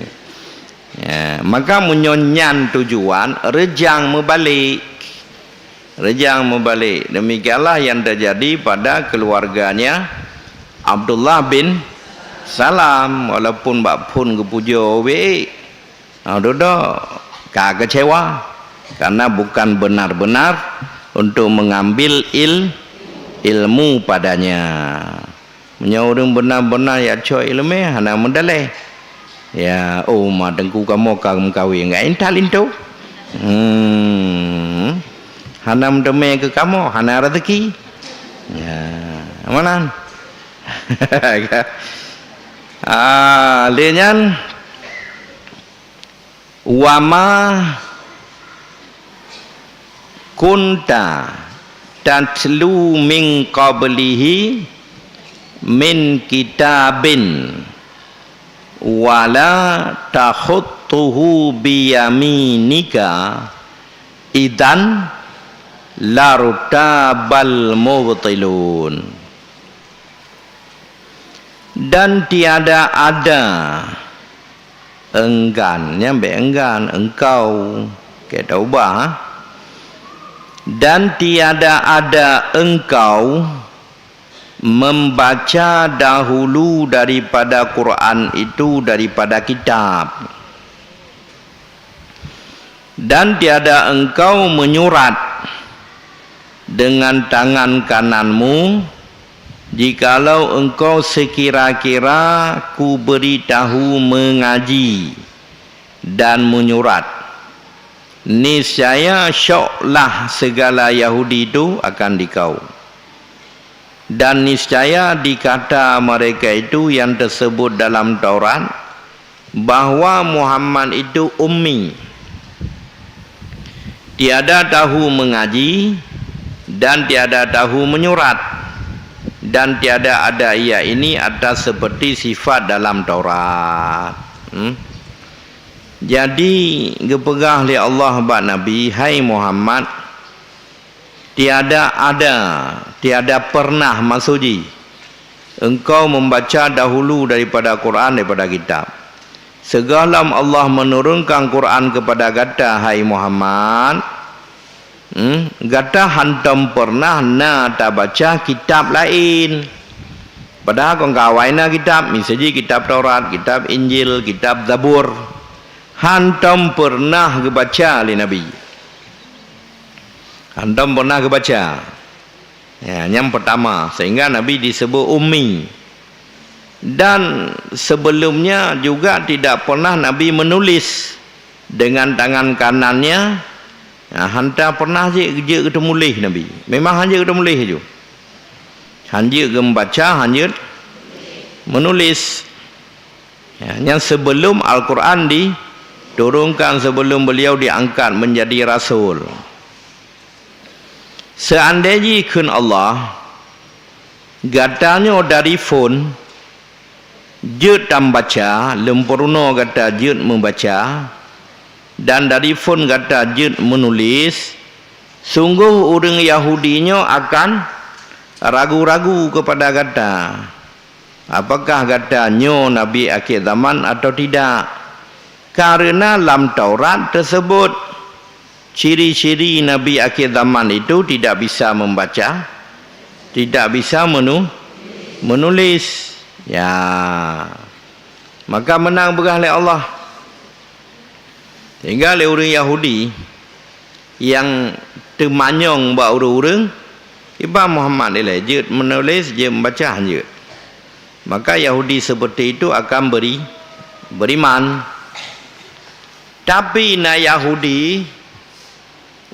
Ya, maka meunyoe nyan tujuan, reujang meubalek. Reujang meubalek. Demikianlah yang terjadi pada keluarganya Abdullah bin Salam, walaupun bak phon geupujoe ubé. Ha, dudoe ka keucewa. Karena bukan benar-benar untuk mengambil il-, ilmu padanya. Meunyoe ureuëng beuna-beuna jak cok iéleumé, hana meudaleh. Ya, oh, ma teungku kamoe ka meukawen, nggak intat linto. Hmm. Hana meuteumé keu kamoe, hana rezeki. Ya, meunan. Ah, lé nyan, "Wa ma kunta tatlu min qablihi min kitabin wa la takhuttuhu biyaminika idzan lartabal mubtilun." Dan tiada ada enggan, nyan bék enggan, engkau, keu taubah, ha? Dan tiada ada engkau membaca dahulu daripada Quran itu, daripada kitab. Dan tiada engkau menyurat dengan tangan kananmu, jikalau engkau sekira-kira kuberi tahu mengaji dan menyurat, niscaya syoklah segala Yahudi itu akan dikau. Dan niscaya dikata mereka itu yang tersebut dalam Taurat, bahwa Muhammad itu ummi, tiada tahu mengaji dan tiada tahu menyurat, dan tiada ada ia ini atas seperti sifat dalam Taurat. Hmm? Jadi, geupeugah lé Allah bak Nabi, "Hai Muhammad, tiada ada, tiada pernah," maksud jih, "engkau membaca dahulu daripada Quran, daripada kitab. Seugolom Allah menurunkan Quran kepada gata, hai Muhammad, hmm, gata hantom pernah na tabaca kitab laén." Padahai kon ka awai na kitab, miseujih kitab Taurat, kitab Injil, kitab Zabur. Hantom pernah geubaca lé Nabi. Hantom pernah geubaca. Ya, nyang pertama, sehingga Nabi disebut ummi. Dan sebelumnya juga tidak pernah Nabi menulis dengan tangan kanannya. Ya, hanta pernah jeuet, jeuet geuteumuléh Nabi. Memang hana jeuet geuteumuléh ju. Hana jeuet geumeubaca, hana jeuet menulis. Ya, nyan sebelum Al-Quran diturunkan, sebelum beliau diangkat menjadi rasul. Seandai jih kheun Allah, gata nyoe dari phon jeuet tameubaca, lôn peurunoe gata jeuet meubaca, dan dari phon gata jeuet meunulis, sunggoh ureuëng Yahudi nyoe akan ragu-ragu keupada gata. Apakah gata nyoe nabi akhé zaman atawa tidak? Kareuna lam Taurat teusebut, ciri-ciri nabi akhé zaman itu tidak bisa membaca, tidak bisa menu-, menulis. Ya. Maka meunan peugah lé Allah. Sehingga lé ureuëng Yahudi nyang teumanyong bak ureuëng-ureuëng, "Iban Muhammad ilée jeuet meunuléh, jeuet meubaca?" Hana jeuet. Maka Yahudi seperti itu akan beri-, beriman. Tapi na Yahudi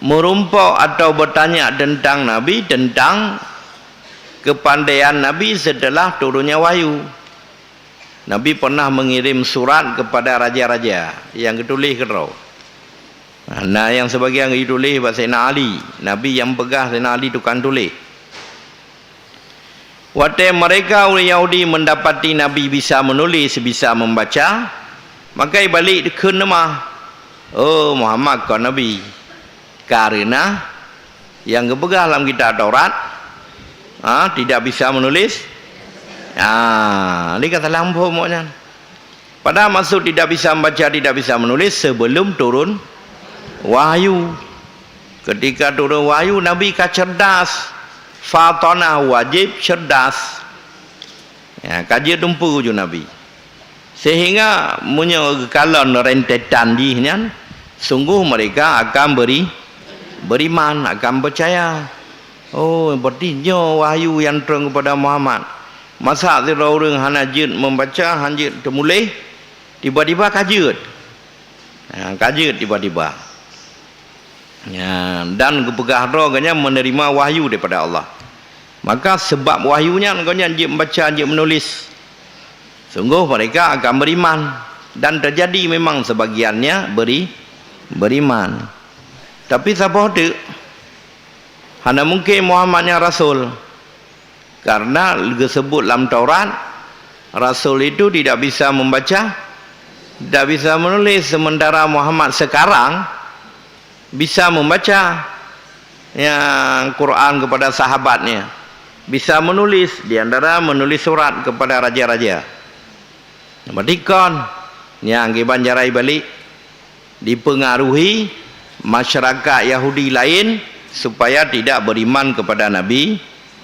meurumpok atau bertanya tentang Nabi, tentang kepandaian Nabi setelah turunnya wahyu. Nabi pernah mengirim surat kepada raja-raja nyang geutuléh keudroe. Na nyang sebagian geutuléh bak Saidina Ali, Nabi nyang peugah Saidina Ali tukang tuléh. Watée mereka ureuëng Yahudi mendapati Nabi bisa menulis, bisa membaca, maka ibalek dikheun teuma, "Oh, Muhammad kon nabi." Kareuna nyang geupeugah lam kitab Taurat, ha, tidak bisa menulis. Ha, lé ka salah muphom awaknyan. Padahai maksud tidak bisa membaca, tidak bisa menulis sebelum turun wahyu. Ketika turun wahyu, Nabi ka cerdas. Fatonah, wajib cerdas. Ya, ka jeuet dumpeue ju Nabi. Sehingga meunyoe geukalon rentetan jih nyan, Sungguh mereka akan beri-, beriman, akan percaya. Oh, berarti nyoe wahyu nyang treun kepada Muhammad. Masa sidroe ureuëng hana jeuet membaca, hana jeuet teumuléh, tiba-tiba ka jeuet. Ha, ka jeuet tiba-tiba. Ya, dan geupeugah droe geuhnyan menerima wahyu daripada Allah. Maka sebab wahyu nyan geuhnyan jeuet membaca, jeuet menulis. Sungguh mereka akan beriman. Dan terjadi memang sebagiannya beri-, beriman. Tapi saboh teuk, hana mungken Muhammad nyan rasul. Karena geusebut lam Taurat, rasul itu tidak bisa membaca, tidak bisa menulis, sementara Muhammad sekarang bisa membaca, ya, Quran kepada sahabatnya, bisa menulis, di antara menulis surat kepada raja-raja. Berarti kon, nyang kiban jarai balik, dipengaruhi masyarakat Yahudi lain supaya tidak beriman kepada Nabi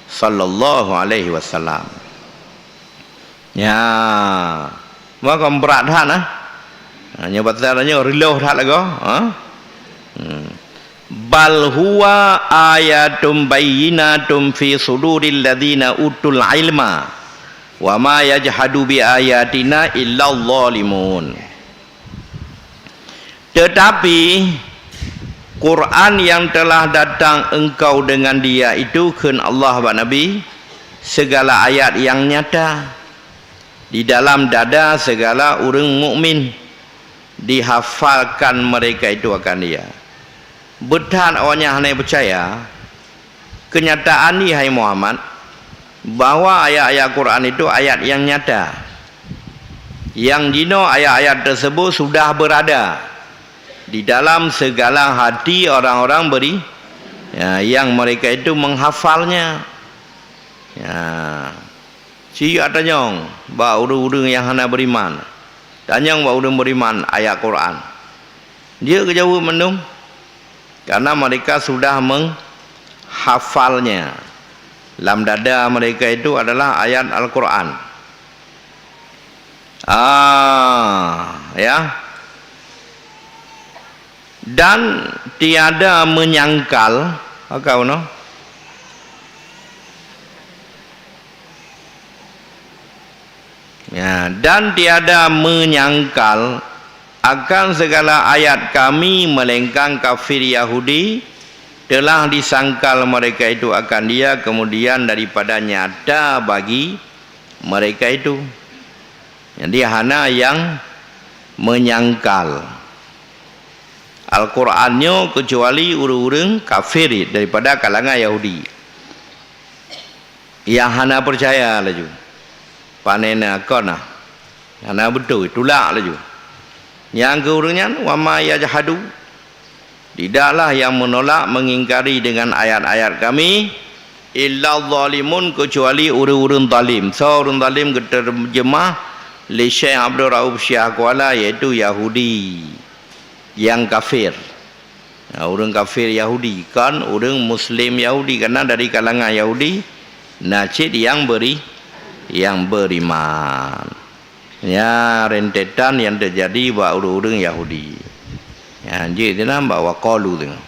sallallahu alaihi wasallam. Ya, maka berat that, nah. Ha, nyoe pasal nyoe riloh that lagoe, ha? Hmm. "Bal huwa ayatum bayyinatum fi suduril ladzina utul ilma, wa ma yajhadu bi ayatina illal zalimun." Tetapi Quran yang telah datang engkau dengan dia itu, kheun Allah bak Nabi, segala ayat yang nyata di dalam dada segala ureuëng mukmin, dihafalkan mereka itu akan dia. Beuthat awaknyan hana peucaya, keunyataan jih, hai Muhammad, bahwa ayat-ayat Quran itu ayat yang nyata. Yang jinoe ayat-ayat tersebut sudah berada di dalam segala hati orang-orang beri-, ya, yang mereka itu menghafalnya. Ya. Sijak tanyong bak ureuëng-ureuëng nyang hana beriman. Tanyong bak ureuëng beriman ayat Quran. Jeuet geujaweueb mandum, karena mereka sudah menghafalnya. Lam dada mereka itu adalah ayat Al-Quran. Ah, ya. Dan tiada menyangkal, apa kau no? Ya, dan tiada menyangkal akan segala ayat Kami, melainkan kafir Yahudi telah disangkal mereka itu akan Dia, kemudian daripada nyata bagi mereka itu. Jadi, hana nyang menyangkal Al-Quran nyoe kecuali ureuëng-ureuëng kafir daripada kalangan Yahudi. Nyang hana peucaya laju. Pane na kon na. Hana beutôi, tulak laju. Nyang keu ureuëng nyan, "Wa ma yajhadu," tidaklah yang menolak, mengingkari dengan ayat-ayat Kami, "illa zalimun," kecuali ureuëng-ureuëng zalim. Soe ureuëng zalim geuteurjeumah lé Syekh Abdul Rauf Syah Kuala, yaitu Yahudi nyang kafir. Nah, ureuëng kafir Yahudi, kon ureuëng muslim Yahudi, karena dari kalangan Yahudi na cit nyang beri-, nyang beriman. Nyan rentetan nyang teujadi bak ureuëng-ureuëng Yahudi. Nyan jeuet sinan bak wa qalu teungoh.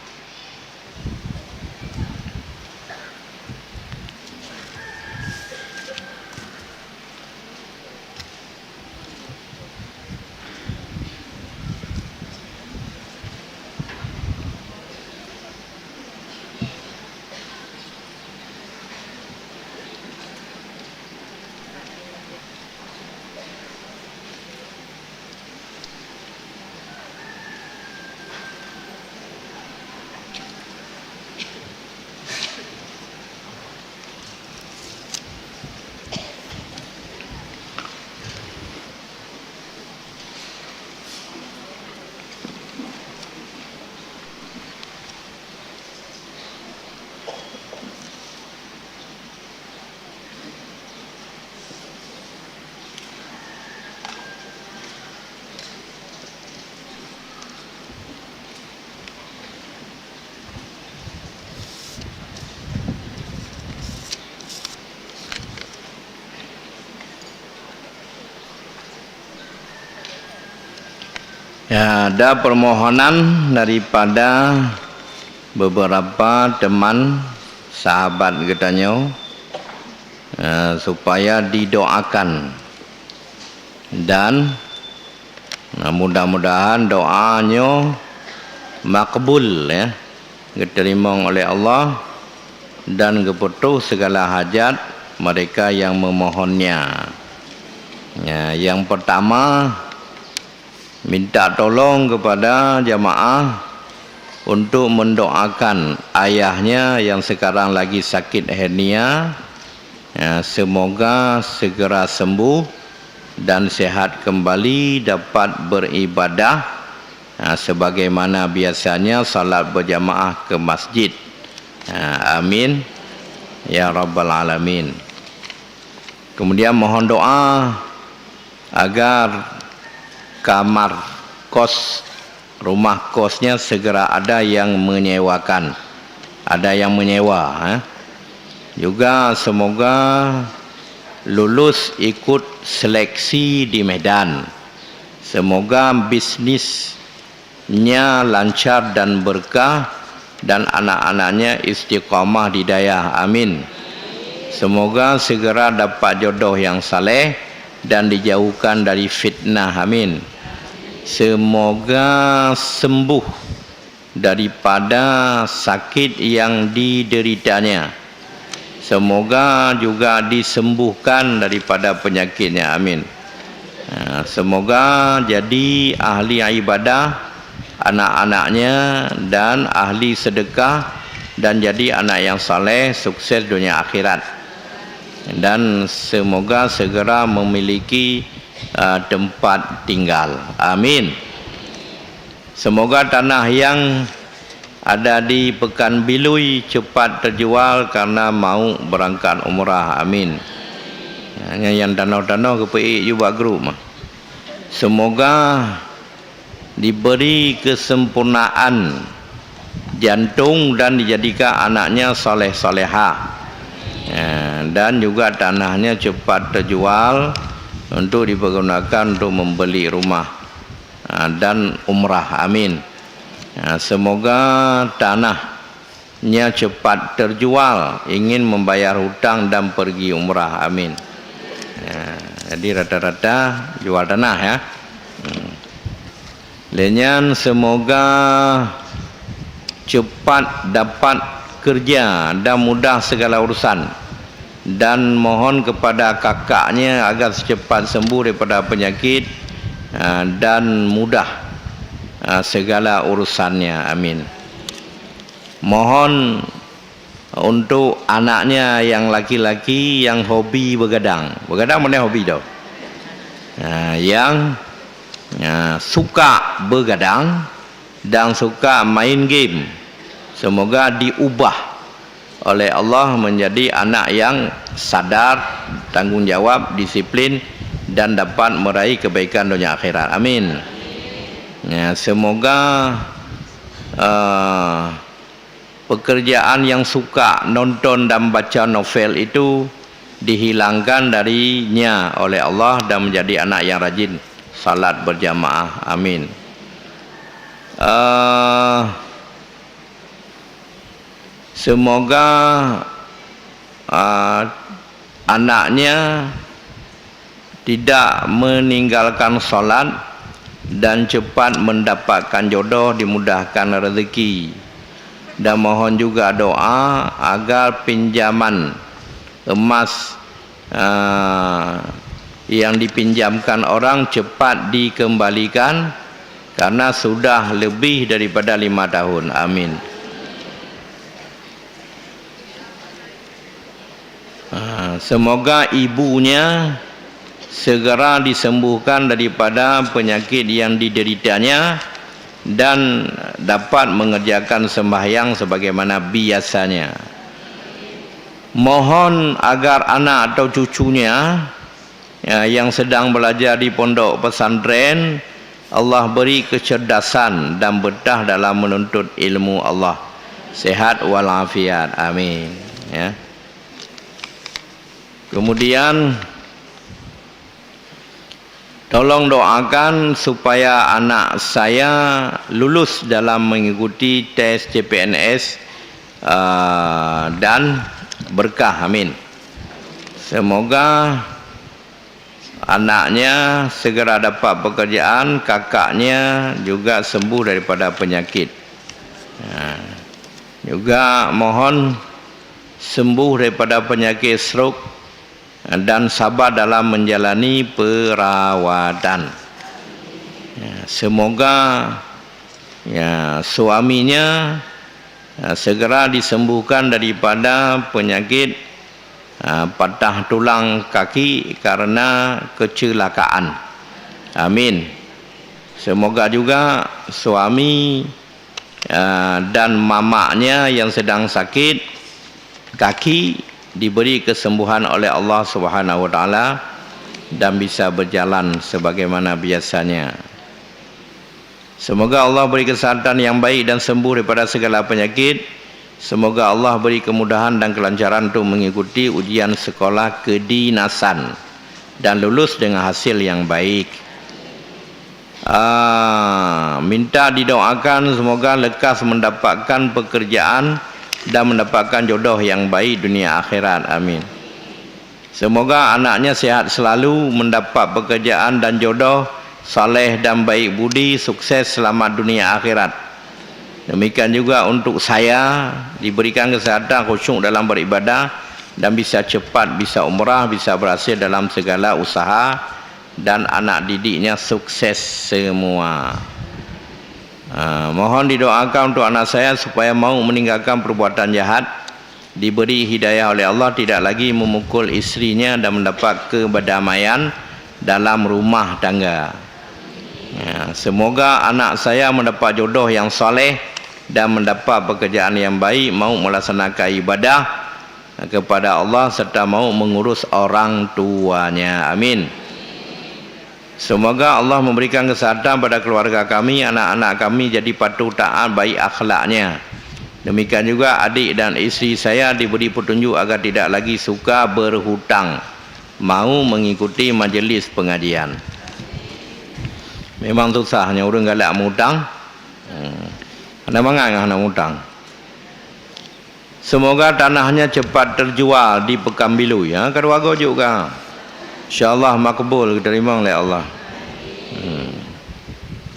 Ya, ada permohonan daripada beberapa teman sahabat geutanyoe, eh, supaya didoakan dan, eh, mudah-mudahan doa nyoe makbul, ya, geuteurimong oleh Allah dan geupeutroh segala hajat mereka yang memohonnya. Ya, yang pertama, minta tolong kepada jamaah untuk mendoakan ayahnya yang sekarang lagi sakit hernia, ya, semoga segera sembuh dan sehat kembali dapat beribadah, ya, sebagaimana biasanya salat berjamaah ke masjid. Ya, amin ya rabbal alamin. Kemudian mohon doa agar kamar kos, rumah kosnya segera ada yang menyewakan, ada yang menyewa, eh. Juga semoga lulus ikut seleksi di Medan. Semoga bisnis nya lancar dan berkah, dan anak-anaknya istiqamah di dayah. Amin. Semoga segera dapat jodoh yang saleh dan dijauhkan dari fitnah. Amin. Semoga sembuh daripada sakit yang dideritanya. Semoga juga disembuhkan daripada penyakitnya. Amin. Ha, semoga jadi ahli ibadah anak-anaknya dan ahli sedekah dan jadi anak yang saleh, sukses dunia akhirat. Dan semoga segera memiliki, uh, tempat tinggal. Amin. Semoga tanah yang ada di Pekan Bilui cepat terjual karena mau berangkat umrah. Amin. Nyan nyang tanoh-tanoh geupeuék ju bak grup. Semoga diberi kesempurnaan jantung dan dijadikan anaknya saleh-salehah. Ya, dan juga tanahnya cepat terjual untuk dipergunakan untuk membeli rumah, ha, dan umrah. Amin. Ha, semoga tanahnya cepat terjual, ingin membayar hutang dan pergi umrah. Amin. Ha, jadi rata-rata jual tanah, ya. Hmm. Lé nyan, semoga cepat dapat kerja dan mudah segala urusan, dan mohon kepada kakaknya agar secepat sembuh daripada penyakit, ah, dan mudah, ah, segala urusannya. Amin. Mohon untuk anaknya yang laki-laki yang hobi begadang. Begadang mana hobi tu? Ha, yang, ha, suka begadang dan suka main game. Semoga diubah oleh Allah menjadi anak yang sadar, tanggung jawab, disiplin, dan dapat meraih kebaikan dunia akhirat. Amin. Ya, semoga, eh, pekerjaan yang suka nonton dan baca novel itu dihilangkan darinya oleh Allah dan menjadi anak yang rajin salat berjamaah. Amin. Eh, semoga, eh, anaknya tidak meninggalkan salat dan cepat mendapatkan jodoh, dimudahkan rezeki. Dan mohon juga doa agar pinjaman emas, ah, yang dipinjamkan orang cepat dikembalikan, karena sudah lebih daripada lima tahun. Amin. Ah, semoga ibunya segera disembuhkan daripada penyakit yang dideritanya dan dapat mengerjakan sembahyang sebagaimana biasanya. Mohon agar anak atau cucunya, ya, yang sedang belajar di pondok pesantren, Allah beri kecerdasan dan betah dalam menuntut ilmu Allah. Sehat walafiat. Amin. Ya. Kemudian, Tolong doakan supaya anak saya lulus dalam mengikuti tes C P N S, eh, dan berkah. Amin. Semoga anaknya segera dapat pekerjaan, kakaknya juga sembuh daripada penyakit. Ha. Juga mohon sembuh daripada penyakit stroke dan sabar dalam menjalani perawatan. Ya, semoga, ya, suaminya, ya, segera disembuhkan daripada penyakit, ya, patah tulang kaki karena kecelakaan. Amin. Semoga juga suami, ya, dan mamaknya yang sedang sakit kaki diberi kesembuhan oleh Allah Subhanahu wa Taala dan bisa berjalan sebagaimana biasanya. Semoga Allah beri kesehatan yang baik dan sembuh daripada segala penyakit. Semoga Allah beri kemudahan dan kelancaran untuk mengikuti ujian sekolah kedinasan dan lulus dengan hasil yang baik. Ah, minta didoakan semoga lekas mendapatkan pekerjaan dan mendapatkan jodoh yang baik dunia akhirat. Amin. Semoga anaknya sehat selalu, mendapat pekerjaan dan jodoh saleh dan baik budi, sukses, selamat dunia akhirat. Demikian juga untuk saya, diberikan kesehatan, khusyuk dalam beribadah, dan bisa cepat, bisa umrah, bisa berhasil dalam segala usaha, dan anak didiknya sukses semua. Ah, mohon didoakan untuk anak saya supaya mau meninggalkan perbuatan jahat, diberi hidayah oleh Allah, tidak lagi memukul istrinya dan mendapat kedamaian dalam rumah tangga. Ya, semoga anak saya mendapat jodoh yang saleh dan mendapat pekerjaan yang baik, mau melaksanakan ibadah kepada Allah serta mau mengurus orang tuanya. Amin. Semoga Allah memberikan kesehatan pada keluarga kami, anak-anak kami jadi patuh taat, baik akhlaknya. Demikian juga adik dan isteri saya diberi petunjuk agar tidak lagi suka berhutang, mau mengikuti majlis pengajian. Memang susah nyoe ureuëng galak mutang. Hmm. Hana mangat ngon hana mutang. Semoga tanahnya cepat terjual di Pekan Bilui. Ha, ka dua go juga. Insya Allah makbul, diterima oleh Allah. Hmm.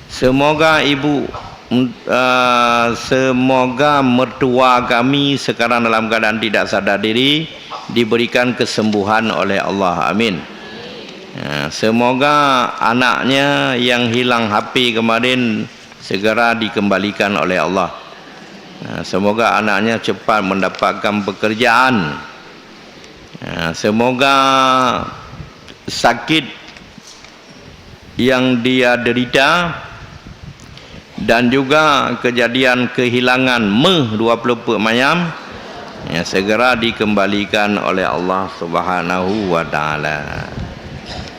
Semoga ibu, mm, eh, semoga mertua kami sekarang dalam keadaan tidak sadar diri, diberikan kesembuhan oleh Allah. Amin. Ya, semoga anaknya yang hilang H P kemarin segera dikembalikan oleh Allah. Nah, semoga anaknya cepat mendapatkan pekerjaan. Nah, semoga sakit yang dia derita dan juga kejadian kehilangan meuh dua puluh peuet manyam, ya, segera dikembalikan oleh Allah Subhanahu wa Taala.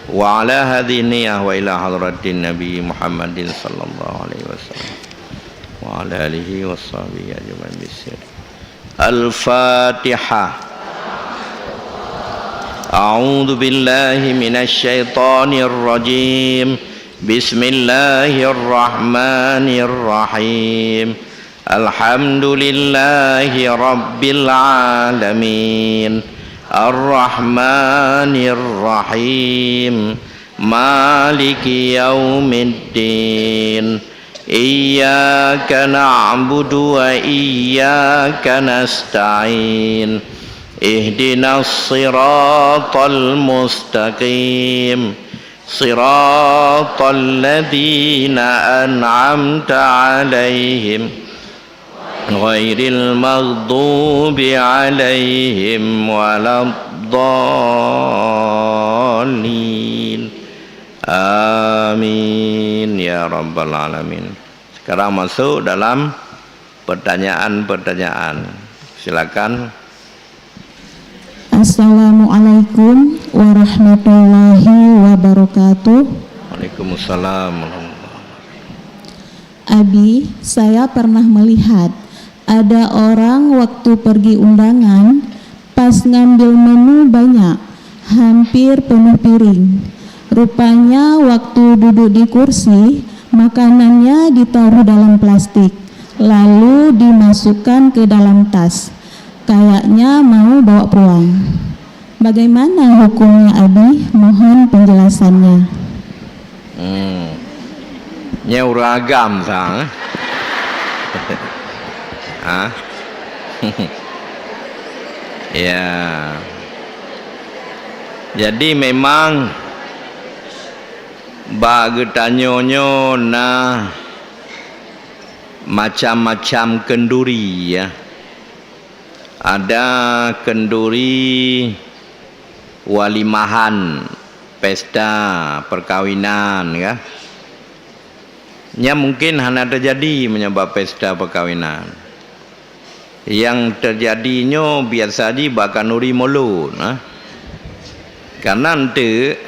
Wa ala hadhihi niyyah wa ila hadratin Nabi Muhammadin sallallahu alaihi wasallam. Wa ala alihi wa sahbihi ajmain bisir. Al-Fatihah. A'udzu billahi minasy syaithanir rajim. Bismillahirrahmanirrahim. Alhamdulillahi rabbil alamin. Arrahmanirrahim. Maliki yaumiddin. Iyyaka na'budu wa iyyaka nasta'in. Ihdinas siratal mustaqim. Siratal ladzina an'amta 'alaihim, ghairil maghdubi 'alaihim waladdallin. Amin ya rabbal alamin. Sekarang masuk dalam pertanyaan-pertanyaan. Silakan. Assalamualaikum warahmatullahi wabarakatuh. Waalaikumsalam warahmatullahi wabarakatuh. Abi, saya pernah melihat ada orang waktu pergi undangan, pas ngambil menu banyak, hampir penuh piring. Rupanya waktu duduk di kursi, makanannya ditaruh dalam plastik, lalu dimasukkan ke dalam tas. Kayaknya mau bawa pulang. Bagaimana hukumnya, Abi? Mohon penjelasannya. Hmm. Nyan ureueng agam sang, eh? Ha? Ya. Jadi memang bak geutanyoe nyoe na macam-macam kenduri, ya. Ada kenduri walimahan, pesta perkawinan, ya. Nyan mungkin hana teujadi meunyoe bak pesta perkawinan. Nyang teujadi nyoe biasa jih bak kanduri mulod, nah. Karena enteuk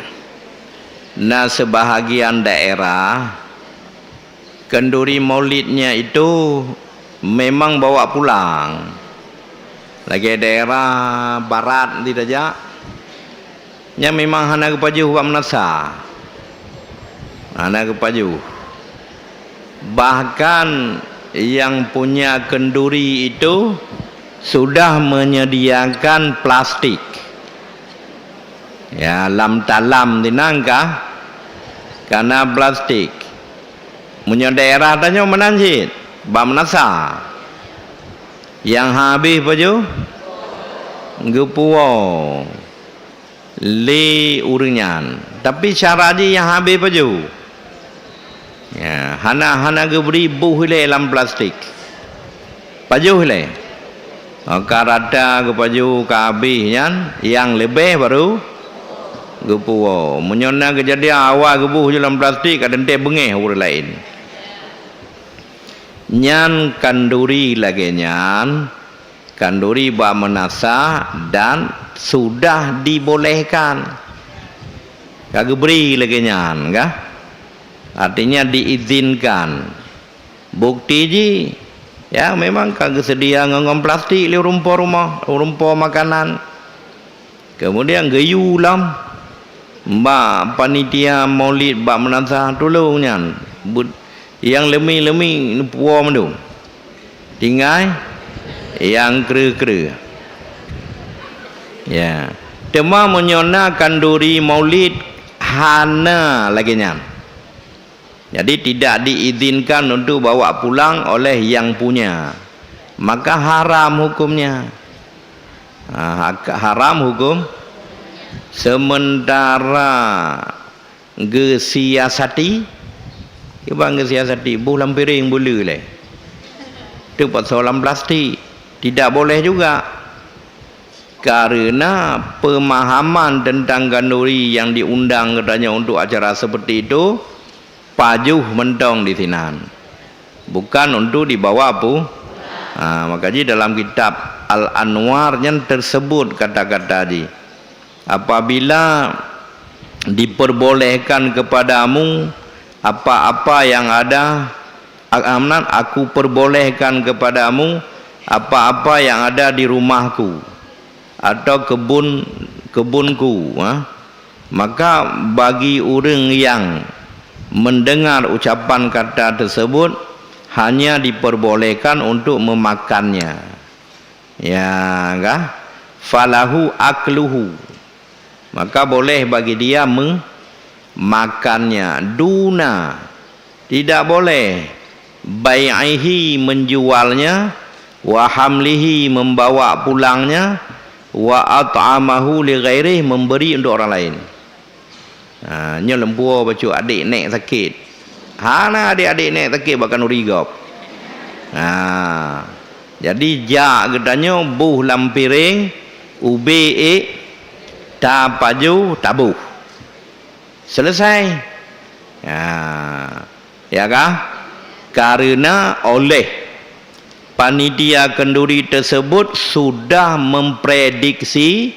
na sebahagian daerah, kanduri maulidnya itu memang bawa pulang. Lagèe daerah barat di tajak, nyan memang hana geupajoh bak meunasah. Hana geupajoh. Bahkan nyang punya kenduri itu sudah menyediakan plastik. Ya, lam talam tinang kah? Kana plastik. Meunyoe daerah tanyoe meunan cit, bak meunasah. Nyang habéh pajoh geupuwoe lé ureueng nyan. Tapi cara jih nyang habéh pajoh. Ya, hana, hana geubri boh ilèe lam plastik. Pajoh ilèe. Ka rata geupajoh ka habéh nyan, nyang leubeh baru geupuwoe. Meunyoe na keujadian awai geuboh ju lam plastik, ka teuntèe beungèh ureueng laén. Nyan kanduri lagèe nyan, kanduri bak meunasah dan sudah dibolehkan. Ka geubri lagèe nyan, kah? Artinya diizinkan. Bukti jih, ya, memang ka geuseudia ngon, ngon plastik lé ureueng po rumoh, ureueng po makanan. Kemudian geuyue lom bak panitia maulid bak meunasah tulông nyan. But nyang leumi-leumi neupuwoe mandum. Tinggai nyang kreueh-kreueh. Ya. Teuma meunyoe na kanduri maulid hana lagèe nyan. Jadi tidak diizinkan untuk bawa pulang oleh yang punya. Maka haram hukumnya. Ha, hak-, haram hukum. Sementara geusiasati, kiban geusiasati, boh lam piréng beuleu lé. Teupasoe lam plastik. Tidak boleh juga. Karena pemahaman tentang kanduri yang diundang katanya untuk acara seperti itu, pajoh mantong di sinan. Bukan untuk dibawa pu-, ha, maka jih dalam kitab Al-Anwar nyan tersebut kata-kata jih. Apabila diperbolehkan kepadamu apa-apa yang ada, a-, amnan, aku perbolehkan kepadamu apa-apa yang ada di rumahku atau kebun, kebunku, ha? Maka bagi ureueng nyang mendengar ucapan kata tersebut, hanya diperbolehkan untuk memakannya. Ya, kah? Falahu akluhu. Maka boleh bagi dia me-, makannya. Duna, tidak boleh. Bai'ihi, menjualnya. Wa hamlihi, membawa pulangnya. Wa at'amahu li ghairih, memberi untuk orang lain. Ha, nyoe leumpue bacut adék nèk sakét. Hana adék-adék nèk sakét bak kanduri gob. Ha. Jadi jak geutanyoe boh lam piréng, ubé ék, tapajoh, taboh. Selesai. Ha. Ya kah? Karena oleh panitia kenduri tersebut sudah memprediksi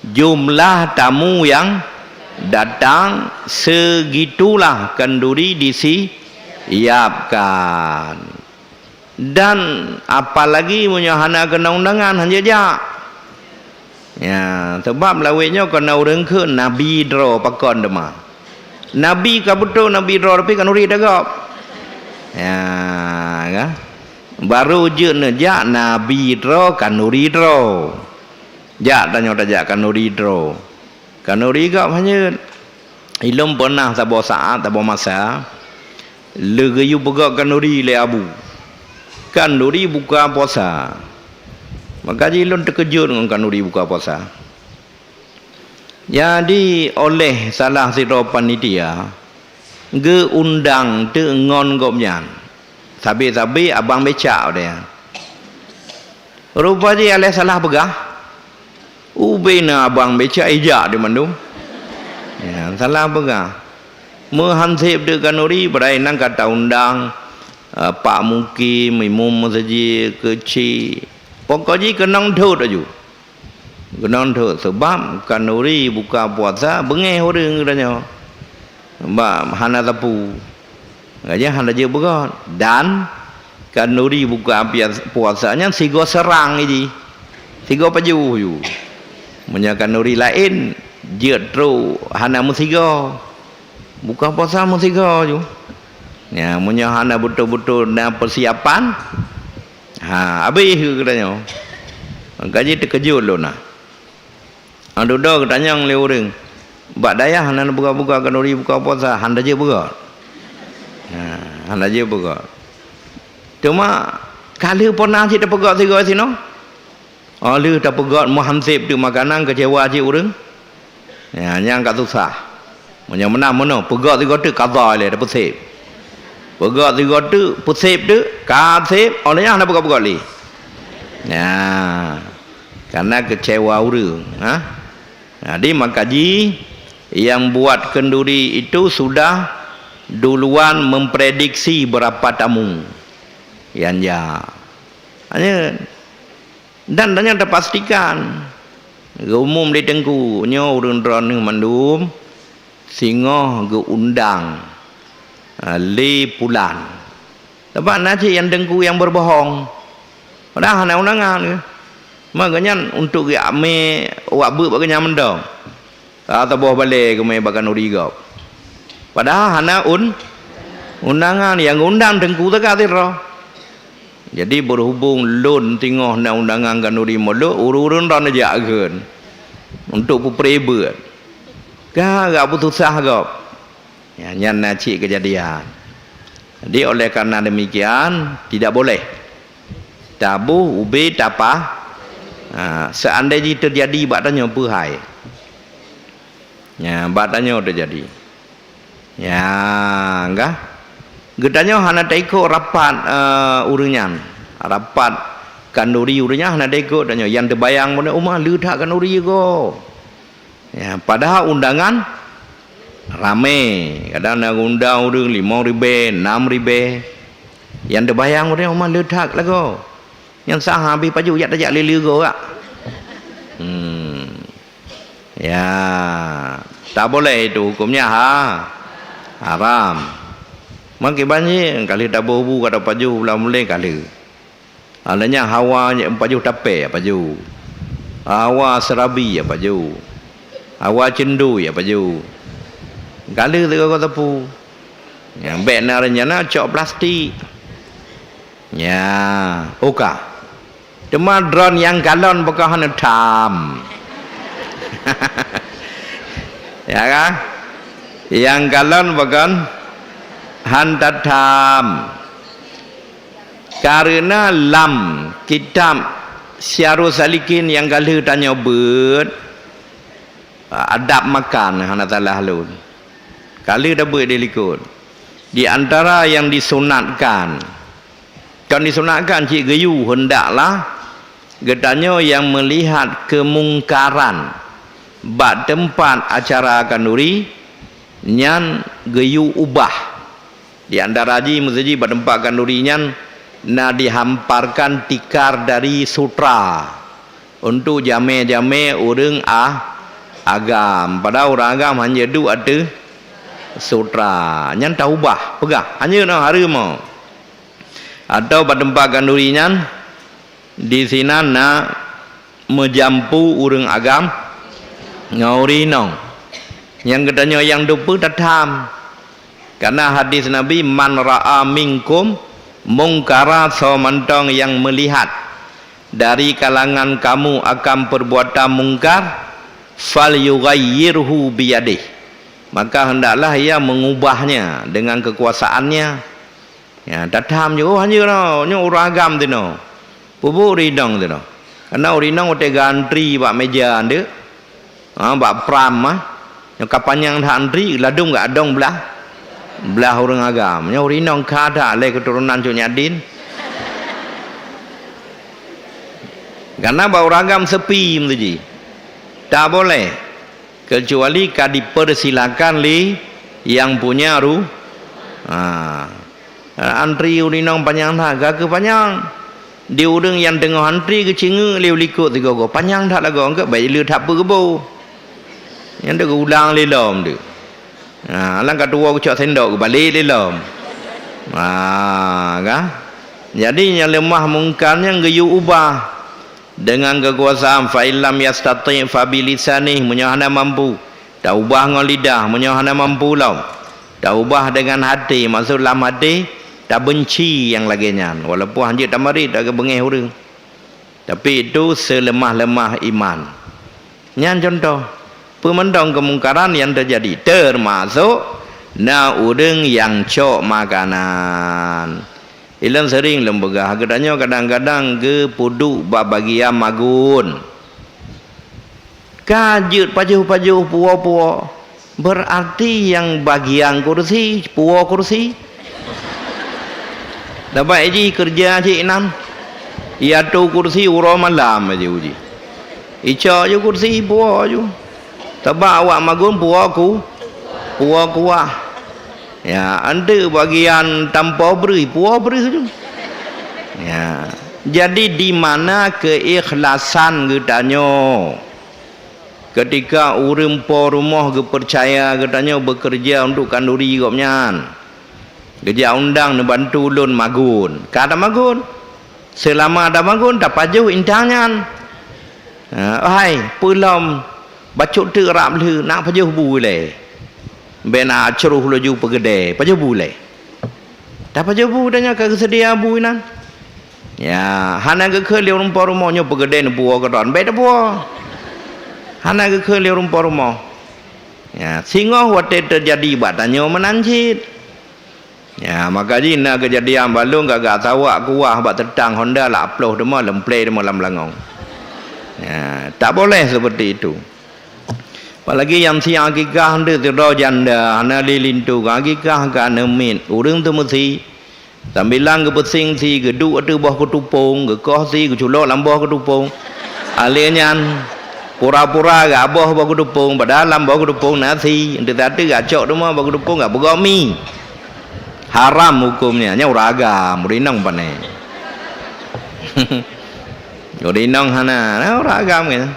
jumlah tamu yang datang, segitulah kenduri disiapkan. Dan apalagi meunyoe hana keuna undangan, hana jak. Ya, sebab lawét nyoe keunan ureueng kheun nabi droe pakon teuma. Nabi ka beutôi nabi droe, tapi khanuri teugob. Ya, kan? Baru jeuet neujak nabi droe, khanuri droe. Jak tanyoe tajak khanuri droe. Khanuri gob hanyut. Ilôn peunah saboh saát, saboh masa, lé geuyue peugöt khanuri lé abu. Khanuri buka puasa. Maka jih lôn teukeujot ngon khanuri buka puasa. Jadi, oleh salah sidroe panitia, geuundang teuk ngon gobnyan. Sabe-sabe abang becak deh. Rupa jih aléh salah peugah. Ubé na abang becak ijak di mandum. Ya, salah peugah. Meuhan seb teuk khanuri, padahai nan ka taundang, eh, pak mukim, imum meuseujid, keuchik. Pokok jih keunong thot laju. Keunong thot, seubab khanuri buka puasa beungéh ureuëng geutanyoe. Bak hana sapeue. Lagée hana jeuet beugöt. Dan khanuri buka pias-, puasa nyan sigoe seurang jih. Sigoe pajoh ju. Meunyoe khanuri laén, jeuet trok hana meusigoe. Buka puasa meusigoe ju. Ya, meunyoe hana beutôi-beutôi na peusiapan, ha, abéh geutanyoe. Maka jih teukeujot lôn na. Dudoe geutanyong lé ureuëng, "Bak dayah hana buka-buka khanuri buka puasa, hana jeuet beugöt?" Ha, hana jeuet beugöt. Teuma, ka lheueh peunah cit tapeugöt sigoe sinoe? Oh, lheueh tapeugöt meuhan seb teuk makanan keucewa cit ureuëng? Ya, nyang ka susah. Meunyoe meunan meunoe, peugöt sigoe teuk ka ba ilée, tapeuseb. Peugöt sigoe teuk, peuseb teuk, ka seb, oh lheueh nyan hana peugöt-peugöt lé. Ya. Karena keucewa ureuëng, ha? Jadi maka jih, yang buat kenduri itu sudah duluan memprediksi berapa tamu yang jak. Hanya, dan, dan nyang tapastikan, geuumum lé teungku, nyoe ureuëng droeneueh mandum, singoh geuundang, ah, lé pulan. Sabab na cit nyang teungku nyang beureubohong. Padahai hana undangan geuh. Ma geuhnyan untuk geuamé wak beuet bak geuhnyan mantong. Ka saboh balée geumé bak khanuri gob. Padahai hana un-, undangan, nyang undang teungku teuka sidroe. Jadi, berhubung lôn singoh na undangan khanuri mulod, ureuëng-ureuëng droeneueh jak kheun untuk peupreh beuet. Ka, ka peususah gob. Ya, nyan na cit keujadian. Jadi, oleh karena demikian, tidak boleh taboh ubé tapah. Ha, seandai jih teujadi bak tanyoe, peue hai? Ya, bak tanyoe teujadi. Ya, enggah. Geutanyoe hana taikot rapat, eh, ureuëng nyan. Rapat khanduri ureuëng nyan hana taikot tanyoe. Nyang teubayang, "Uma le that khanduri go." Ya, padahai undangan ramé. Kadang na undang ureuëng limong ribée, nam ribée. Nyang teubayang ureuëng, "Uma le that lagoe." Nyang sah habéh pajoh jak tajak lé-lé goe, kak. Hmm. Ya, tak boleh itu hukumnya, ha. Haram. Mangke banjir, kali taboh bu kata pajoh bulan mulai kali. Alanya hawa pajoh tapé pajoh. Hawa serabi pajoh. Hawa cendui pajoh. Kali teuka sapu. Nyang bék na rencana cok plastik. Nya, oka. Teuma droen nyang kalon bukon hana tham. Ya kan? Nyang kalon bukon hana tham. Karena lam kitab Syiarus Salikin nyang ka lheueh tanyoe beuet, adab makan hana salah lôn. Ka lheueh tabeuet di likot. Di antara yang disunatkan, kon disunatkan cit geuyue, hendaklah geutanyoe nyang meulihat keumungkaran bak teumpat acara khanduri nyan geuyue ubah. Di antara jih meuseujid bak teumpat khanduri nyan na dihamparkan tikar dari sutra untuk jamé-jamé ureuëng a-, agam. Padahai ureuëng agam hana duek ateueh sutra. Nyan taubah, peugah, hana na hareuem. Atau bak teumpat khanduri nyan, disinan na meujampu ureuëng agam ngon ureuëng inong. Nyang geutanyoe nyang dupeue tatham. Karena hadis Nabi, "Man ra'a minkum mungkara", soe mantong nyang meulihat dari kalangan kamu akan perbuatan mungkar, "falyughayyirhu biyadih", maka hendaklah ia mengubahnya dengan kekuasaannya. Ya, tatham je, "Oh, hanjeuet noh, nyoe ureueng agam tinoe." Peubuet ureueng inong tinoe. Karena ureueng inong watèe geuantri bak meja ndeuk, ha, bak pram, ha. Nyoe ka panyang that antri, ladôm geuadong blah, blah ureueng agam. Nyoe ureueng inong ka that lé keuturonan Cut Nyak Din. Karena bak ureueng agam sepi meusti jih. Tak boleh. Kecuali ka dipersilakan lé nyang punya ru-, ha. Antri ureueng inong panyang that, ka keuh panyang. Di ureueng nyang teungoh antri geucingeuk lé u likot sigoe-goe, panyang that lagoe, eungkot bèk le that peugeuboh. Nyan geuulang lé lom tu. Ha, lam ka tuwoe geucok sendok, geubalek lé lom. Ha, ka? Jadi nyang leumah mungkar nyan geuyue ubah. Deungon keukuasaan, fa illam yastati' fa bilisanih, meunyoe hana mampu, taubah ngon lidah, meunyoe hana mampu lom, taubah deungon até, maksud lam até, tabenci nyang lagèe nyan, walaupun hanjeuet tamarit, tak geubeungèh ureueng. Tapi itu seuleumah-leumah iman. Nyan cuntoh, peue mantong keumungkaran nyang teujadi, teumasok na ureueng nyang cok makanan. Ilôn seuring lôn peugah, geutanyoe kadang-kadang geupeuduek bak bagian magun. Ka jeuet pajoh-pajoh, puwoe-puwoe, beurarti nyang bagian kursi, puwoe kursi. Sabab jih keureuja cit nyan, iatoe kursi uroe malam jih uji. Icok ju kursi, puwoe ju. Sabab awak magun puwoe ku-, puwoe kuah. Ya, eunteuk bagian tampo breuh, puwoe breuh ju. Ya. Jadi, di mana keikhlasan geutanyoe? Keutika ureueng po rumoh geupeucaya geutanyoe beukeureuja untuk khanduri gobnyan, geujak undang neubantu lôn magun, ka tamagun. Seulama tamagun, tapajoh intang nyan. Ha, "Hai, peue lom bacut teuk rab lheueh, nak pajoh bu ilèe." Bèk na acroh laju peugeudée, pajoh bu ilèe. Tapajoh bu tanyoe ka geuseudia bu inan. Ya, hana geukheun lé ureueng po rumoh nyoe peugeudée neupuwoe keudroe, bèk tapuwoe. Hana geukheun lé ureueng po rumoh. Ya, singoh watèe teujadi bak tanyoe meunan cit. Ya, maka jih na keujadian bak lôn gagak sawak kuah bak teutang honda lak ploh teuma, leumplee teuma lam beulangong. Ya, tak boleh seperti itu. Apalagi nyang si akikah nteuk sidroe janda, hana lé linto, akikah ka aneuk miet, ureueng teumeusi, sambilan geupeusing si, geuduek ateueh boh keutupông, geukoh si, geuculok lam boh keutupông. Alèh nyan, pura-pura geuaboh boh keutupông, padahai lam boh keutupông na si, eunteuk sateue geucok teuma boh keutupông, geupeugöt mi. Haram huköm nyan, nyan ureueng agam, ureueng inong pane. Ureueng inong hana, na ureueng agam nyan.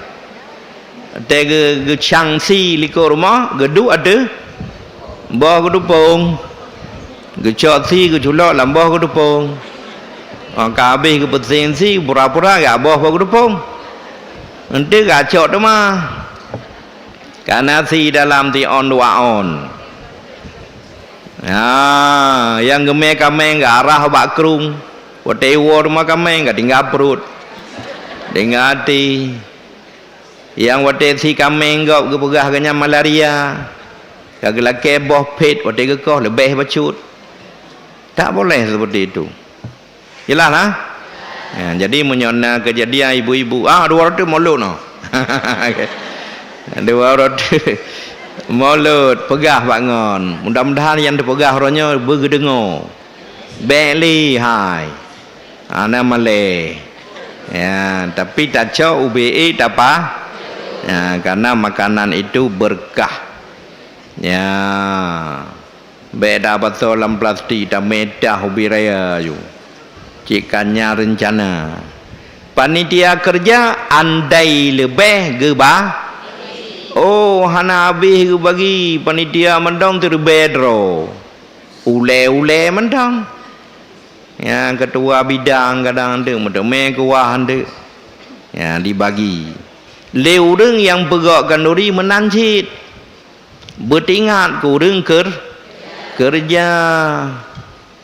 Watèe geu-, geucang si likot rumoh, geuduek ateueh boh keutupông. Geucok si geuculok lam boh keutupông. Óh ka habéh geupeusing si, pura-pura geuaboh boh keutupông. Eunteuk geucok teuma. Ka na si dalam, si ôn dua ôn. Ha, nyang geumè kaméng geuarah bak krueng. Watèe iwoe teuma kaméng, ka tinggai pruet. Tinggai até. Nyang watèe si kaméng gob geupeugah geuh nyan malaria, ka geulakèe boh phét watèe geukoh leubeh bacut. Tak boleh seperti itu. Jeulaih, ha? Ya, jadi meunyoe na keujadian ibu-ibu, ah, dua ratus mulod noh. Dua ratus mulod, peugah bak ngon. Mudah-mudahan nyang teupeugah uroe nyoe beugeudeungoe. Bèk lé hai. Hana malèe. Ya, tapi tacok ubé ék tapa. Ya, karena makanan itu berkah. Ya. Bèk tapasoe lam plastik, tameudah ubé raya ju. Cit ka nyan reuncana. Panitia keureuja andai leubeh geuba-, oh, hana habéh geubagi, panitia mantong teureubée droe. Ulée-ulée mantong. Nyang keutua bidang kadang eunteuk meuteumé kuah eunteuk. Ya, dibagi. Lé ureuëng nyang peugöt khanduri meunan cit. Beuteuingat keu ureuëng keur-, keureuja,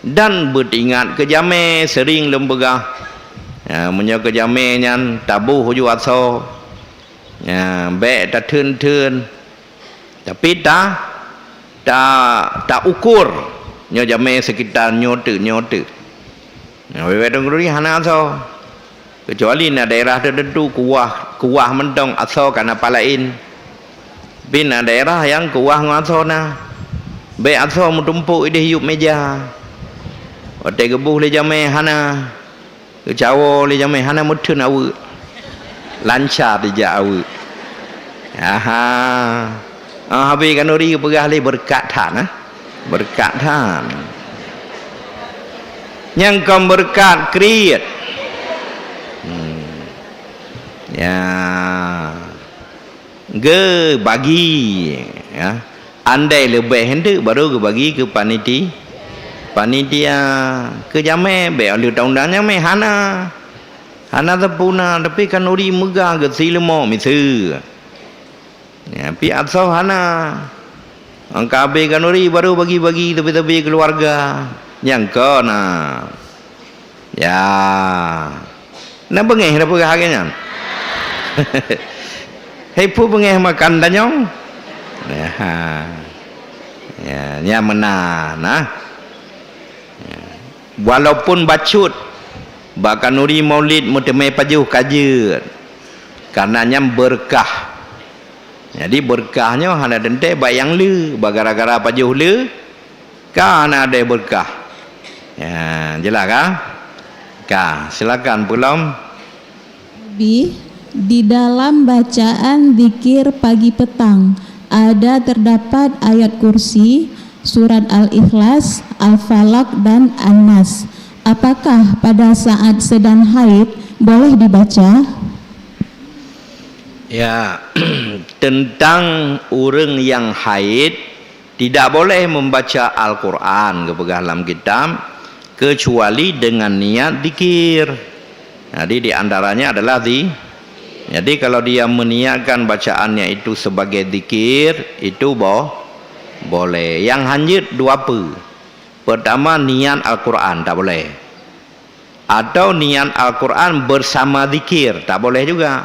dan beuteuingat keu jamé. Seuring lôn peugah, ya, meunyoe keu jamé nyan taboh ju asoe, ya, bék tatheun-theun, tapi ta, ta, ta ukur nyoe jamé sekitar nyoe teuk, nyoe teuk. Nyoe wéwéh teuk hana asoe. Keucuali na daerah teuteuntu kuwah, kuwah mantong asoe ka na palaén. Tapi na daerah nyang kuwah ngon asoe na. Bék asoe meutumpôk ideh yup méja. Watée geuboh lé jamé hana, geucawoe lé jamé hana meutheun aweuëk. Lanca tijak aweuëk. Aha. Ah, habéh khanuri geupeugah lé beureukat that, nah. Beureukat that. Nyang kon beureukat kriet. Hmm. Ya. Geubagi, ya. Andai leubeh eunteuk baru geubagi keu paniti-, panitia. Keu jamé bék lé taundang jamé hana. Hana teupeu na, tapi khanuri meugah geusileumok miseue. Ya, pi asoe hana. Angka abéh khanuri baru bagi-bagi teubé-teubé keuluwarga. Nyang kon na. Ya. Na beungéh na peugah lagée nyan. Hei peue beungéh makan tanyong? Ya. Ya, nyan meunan, nah. Ya. Walaupun bacut, bak khanuri maulid meuteumé pajoh ka jeuet, kareuna nyan beureukat. Jadi, beureukat nyoe hana teuntée bak nyang le, bak gara-gara pajoh le, ka hana ada beureukat. Ya, jeulaih ka? Ka, silakan peulom. Nabi, di dalam bacaan zikir pagi petang, ada terdapat ayat kursi, surat Al-Ikhlas, Al-Falaq, dan An-Nas. Apakah pada saat sedang haid boleh dibaca? Ya, tentang ureuëng nyang haid, tidak boleh membaca Al-Quran, geupeugah lam kitab, kecuali dengan niat zikir. Jadi, di antaranya adalah zi-, jadi, kalau dia meniatkan bacaannya itu sebagai zikir, itu bo-, boleh. Nyang hanjeuet dua peue. Pertama, niat Al-Quran, tak boleh. Atau niat Al-Quran bersama zikir, tak boleh juga.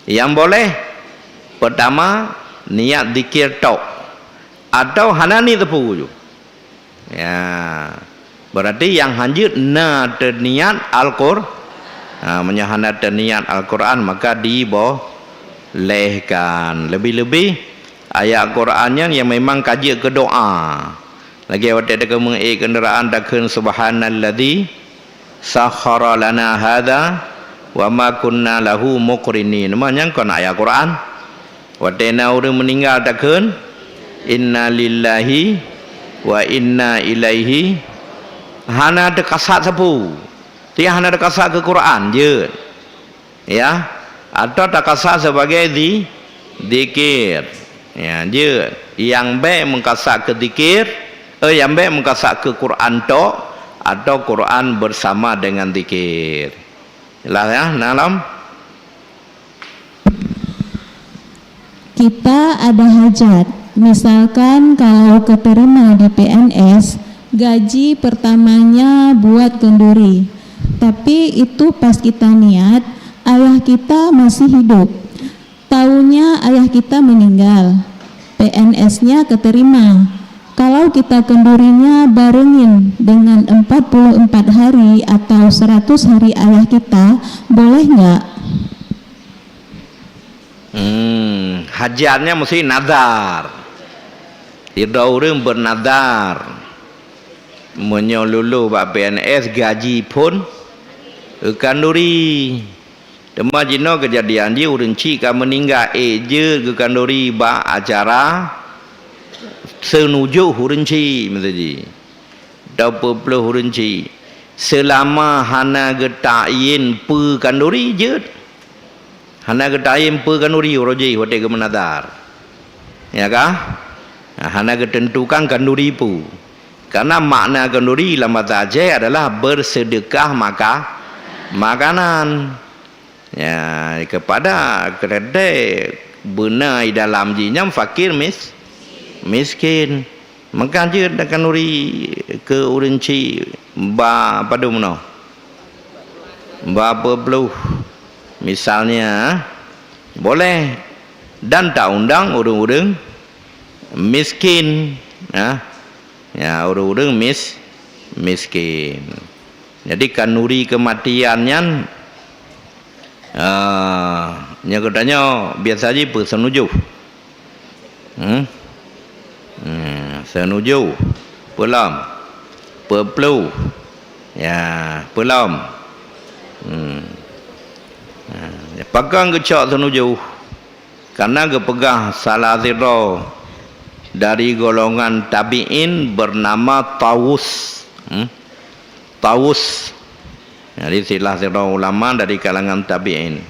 Nyang boleh, pertama, niat zikir tok. Atau hana ni teupeu ju. Ya. Berarti nyang hanjeuet na teuniat Al-Qur-, ha, meunyoe hana teuniat Al-Quran, maka dibolehkan. Lebih-lebih ayat Quran nyan nyang memang ka jeuet keu doa. Lagée watée takeumeung ék keundaraan takheun, "Subhanalladzi sakhkhara lana hadza wa ma kunna lahu muqrinin." Meunyang kon ayat Quran. Watée na ureuëng meuninggai takheun, "Inna lillahi wa inna ilaihi." Hana teukasat sapeue. Tiah hana teukasat keu Quran jeuet. Ya, atau takasat sebagai zi-, zikir. Ya, jeuet. Nyang bék meukasat keu zikir, eh, nyang bék meukasat keu Quran tok, atau Quran bersama dengan zikir. Jelas ya, na lom? Kita ada hajat. Misalkan kalau keterima di P N S, gaji pertamanya buat kenduri. Tapi itu pas kita niat, ayah kita masih hidup. Taunya ayah kita meninggal. P N S-nya keterima. Kalau kita kendurinya barengin dengan empat puluh empat hari atau seratus hari ayah kita, boleh nggak? Hmm, hajatnya mesti nazar. Sidroe ureuëng beunazar, meunyoe lulus bak P N S gaji phon geukanduri. Teuma jinoe keujadian jih ureuëng chik ka meuninggai, ék jeuet geukanduri bak acara seunujôh ureuëng chik, miseue jih, atau peuet ploh ureuëng chik. Seulama hana geutakyin peue kanduri, jeuet. Hana geutakyin peue kanduri uroe jih watée geumeunazar. Ya kah? Nah, hana geuteuntukan kanduri peue. Karena makna kanduri lam bahasa Aceh adalah berseudeukah maka-, makanan. Ya, kepada keudéh beuna di dalam jih nyan fakir mis-, miskin. Maka jeuet takanuri keu ureuëng chik ba padub meunoe? Ba peuet ploh. Misalnya, boleh. Dan taundang ureuëng-ureuëng miskin, ya. Ya, ureuëng-ureuëng mis-, miskin. Jadi, kanuri keumatian nyan, ah, nyoe geutanyoe biasa jih peue, seunujoh. Hmm? Hmm, seunujoh. Peulom. Peuploh. Ya, peulom. Hmm. Ha, pakon geucok seunujoh? Karena geupeugah salah sidroe dari golongan tabi'in bernama Tawus. Hmm? Tawus. Jadi, salah sidroe ulama dari kalangan tabi'in.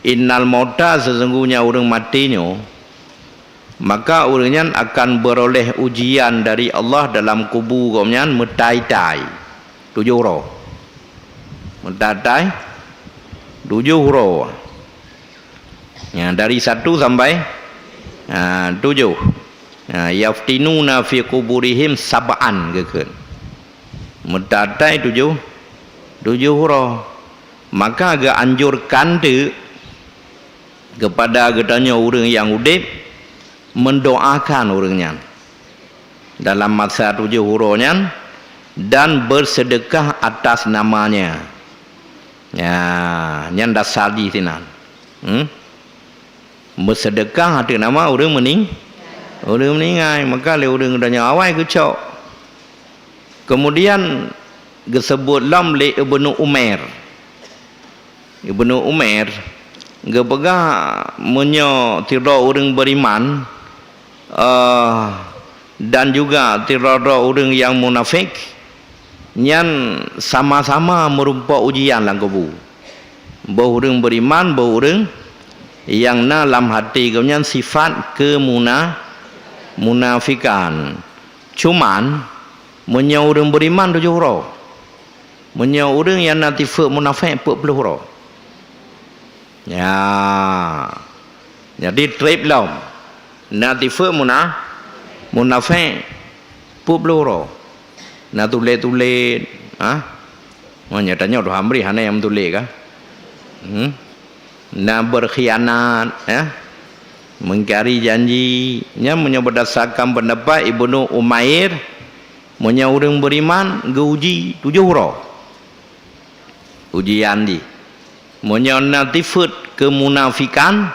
Innal mauta, sesungguhnya ureuëng maté nyoe, maka ureuëng nyan akan beuroleh ujian dari Allah dalam kubu gobnyan meutai-tai. Tujoh uroe. Meutai-tai tujoh uroe. Ya, dari satu sampai, ha, tujoh. Ha, yaftinuna fi quburihim sab'an geukheun. Meutai-tai tujoh, tujoh uroe. Maka geuanjurkan teuk kepada geutanyoe ureuëng nyang udeb mendoakan ureuëng nyan dalam masa tujoh uroe nyan dan bersedekah atas namanya. Ya, nyan dasar jih sinan. Hmm? Beuseudeukah ateueh nama ureuëng meuning-, ureuëng meuninggai, maka lé ureuëng geutanyoe awai geucok. Keumudian geuseubut lom lé Ibnu Umair. Ibnu Umair geupeugah, meunyoe sidroe ureuëng beuriman, eh, dan juga sidroe-droe ureuëng nyang munafék, nyan sama-sama meurumpok ujian lam kubu. Boh ureuëng beuriman, boh ureuëng nyang na lam até gobnyan sifat keumuna-, munafikan. Cuman, meunyoe ureuëng beuriman tujoh uroe, meunyoe ureuëng nyang na sifeuet munafék peuet ploh uroe. Ya. Jadi treb lom. Na sifeuet muna-, munafék peuet ploh uroe. Na tulék-tulék, ha? Meunyoe tanyoe tuha meuri hana nyang meutulék ka? Hmm? Na beurkhianat, ya. Meungkari janji. Nyan meunyoe beurdasarkan peundapat Ibnu Umair, meunyoe ureuëng beuriman geuuji tujoh uroe. Ujian jih. Meunyoe na sifeuet keumunafikan,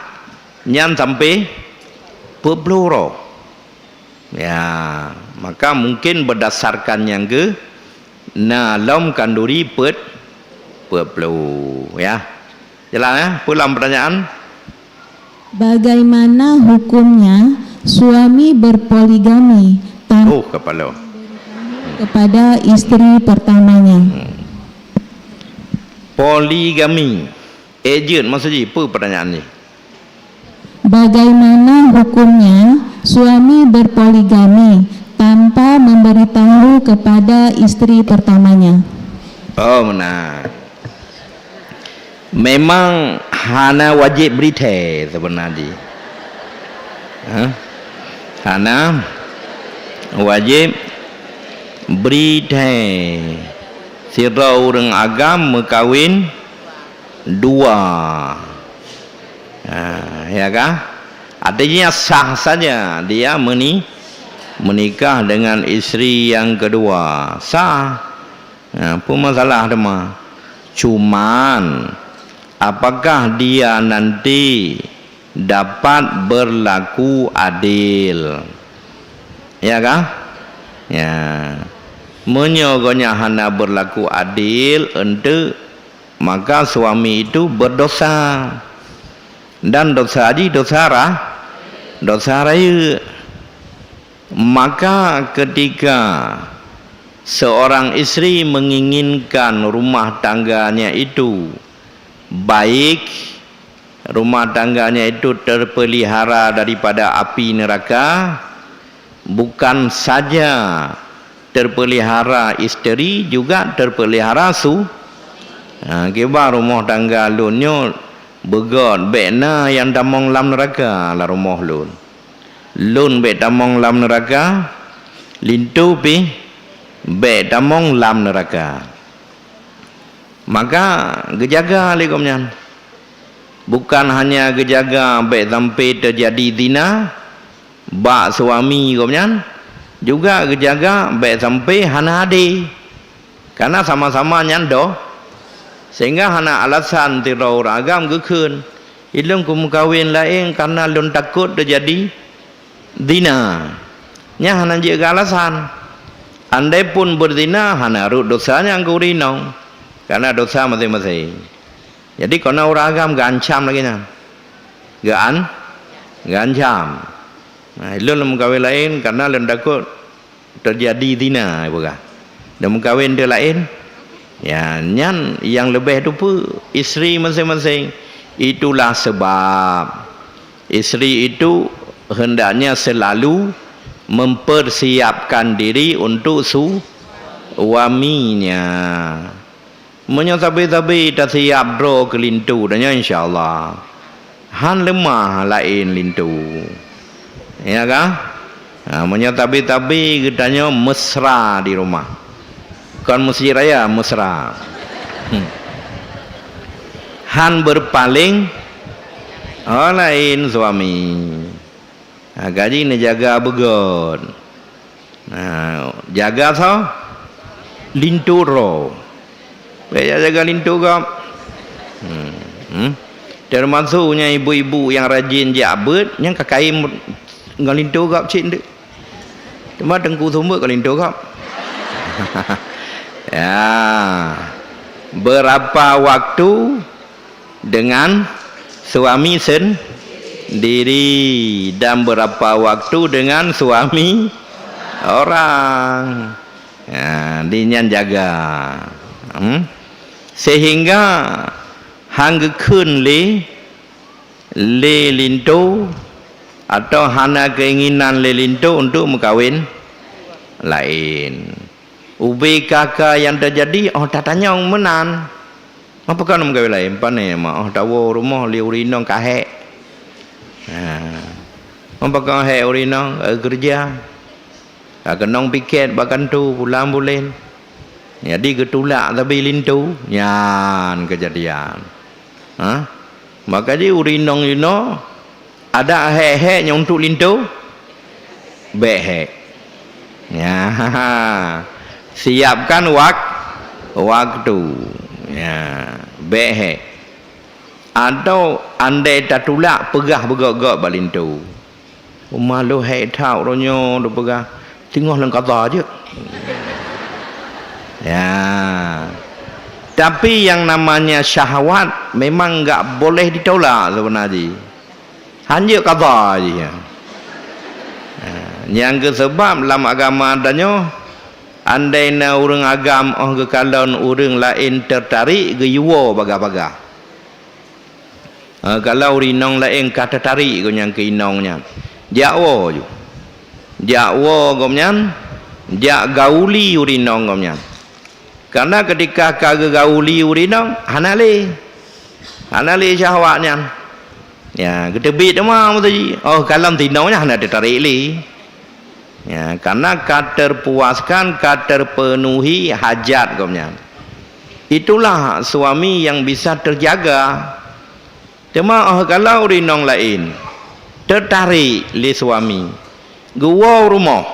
nyan sampai peuet ploh uroe. Ya, maka mungkin beurdasarkan nyang geu-, na lom khanduri peuet, peuet ploh, ya. Jelas, ya? Peue lom peutanyaan? Bagaimana hukumnya suami berpoligami tanpa Oh, kepala. kepada istri pertamanya? Hmm. Poligami. Eh, jeuet, maksud jih, peue pertanyaan jih? Bagaimana hukumnya suami berpoligami tanpa memberitahu kepada istri pertamanya? Oh, meunan. Memang hana wajéb bri thèe seubeuna jih. Ha? Hana wajéb bri thèe. Sidroe ureuëng agam meukawen dua. Ha, ya kan? Artinya sah saja dia meni-, menikah dengan istri yang kedua. Sah. Ha, peue masalah teuma? Cuman, apakah dia nanti dapat berlaku adil? Ya kah? Ya. Meunyoe gobnyan hana berlaku adil, eunteuk, maka suami itu berdosa. Dan dosa jih dosa ra-, dosa rayeuk. Maka ketika seorang istri menginginkan rumah tangganya itu baik, rumah tangganya itu terpelihara daripada api neraka, bukan saja terpelihara isteri, juga terpelihara su-, ha, kiban rumoh tangga lôn nyoe beugöt, bék na nyang tamong lam neuraka lam rumoh lôn. Lôn bék tamong lam neuraka, linto pih bék tamong lam neuraka. Maka geujaga lé gobnyan. Bukan hanya geujaga bék sampai teujadi zina bak suami gobnyan, juga geujaga bék sampai hana adé. Karena sama-sama nyan doh, sehingga hana alasan sidroe ureuëng agam geukheun, "Ilôn kumeukawen laén karena lôn takot teujadi zina." Nyan hana jeuet keu alasan. Andai pun beuzina, hana rhot desya nyan keu ureuëng inong, karena desya maséng-maséng. Jadi, keuneuk ureuëng agam geuancam lagée nyan. Geuan-, geuancam. Nah, ilôn lôn meukawen laén karena lôn takot teujadi zina, peugah. Dan meukawen deungon laén, ya, nyan nyang leubeh teupeu istri maséng-maséng. Itulah sebab istri itu hendaknya selalu mempersiapkan diri untuk su-, suaminya. Meunyoe sabe-sabe tasiap droe keu linto tanyoe, insya Allah, han leumah laén linto. Ya kan? Ha, meunyoe sabe-sabe geutanyoe mesra di rumah. Kon Mesjid Raya, mesra. Hmm. Han berpaling, oh, laén suami. Ha, gaji neujaga beugöt. Nah, jaga soe? Linto droe. Bék jak jaga linto gob. Hmm. Hmm. Teumasok nyan ibu-ibu nyang rajin jak beuet, nyan ka kayém ngon linto gob cit nteuk. Teuma teungku sumbeuk ngon linto gob. Ya. Beurapa waktu dengan suami sendiri dan beurapa waktu dengan suami orang. Ha, di nyan jaga. Hmm? Sehingga han geukheun lé, lé linto atau hana keinginan lé linto untuk meukawen laén. Ubé ka-ka nyang teujadi, oh, tatanyong meunan. Meupeue kon meugawe laén, pane ma, oh, tawoe rumoh lé ureueng inong ka hék. Ha. Meupeue kon hék ureueng inong, eh, keureuja. Ka keunong piket bak kantô bulan-buleuen. Jadi geutulak sabe linto, nyan keujadian. Ha? Maka jih ureueng inong inoe, adak hék-hék nyang untuk linto, bék hék. Nyan, siapkan wak-, waktu. Nyan, bék hék. Atau andai tatulak, peugah beugöt-göt bak linto. Uma lôn hék that uroe nyoe, lôn peugah, teungoh lam kaza jeuet. Ya. Tapi yang namanya syahwat memang enggak boleh ditolak sebenarnya. Hanjeuet kaza jih nyan. Ha, nyang keuh seubab lam agama tanyoe, andai na ureueng agam óh geukalon ureueng laén teutarek geuyue bagah-bagah. Ha, kalau ureueng inong laén ka teutarek geuh nyang keu inong nyan, jak woe ju. Jak woe gobnyan, jak gauli ureueng inong gobnyan. Karena keutika ka geugauli ureueng inong, hana lé. Hana lé syahwat nyan. Ya, geuteubiet teuma meusaji. Oh, kalon tinoe nyan hana teutarek lé. Ya, karena ka terpuaskan, ka terpenuhi hajat gobnyan. Itulah suami yang bisa terjaga. Teuma óh kalon ureueng inong laén teutarek lé suami, geuwoe u rumoh,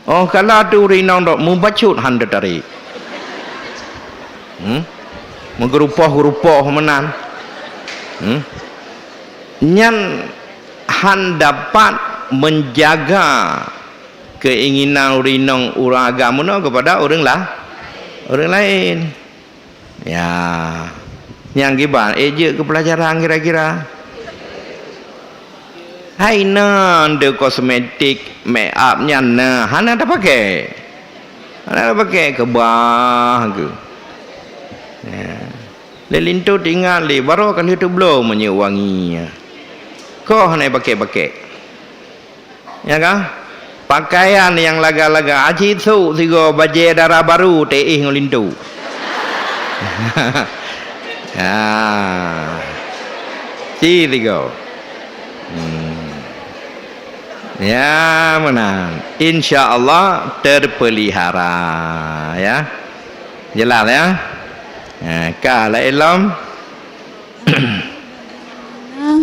óh kalon teuh ureueng inong dok mubacut han teutarek. Hmm? Meugeurupôh-geurupôh meunan. Hmm? Nyan han dapat menjaga keinginan ureueng inong ureueng agam meunoe kepada ureueng la-, ureueng laén. Ya, nyang kiban, eh, jeuet keu peulajaran kira-kira. Hai nan de kosmetik, make up nyan na, hana tapakai. Hana tapakai, keubah keuh. Ya. Lé linto teuingat lé, baroe ka lheueh teubloe minyeuk wangi nyan. Koh hana pakai-pakai. Ya kan? Pakaian nyang laga-laga, aci sôk sigoe bajée dara barô teuéh ngon linto. Ha. Ci sigoe. Hmm. Ya, meunan. Insya Allah terpelihara, ya. Jelas, ya? Ha, ka laén lom.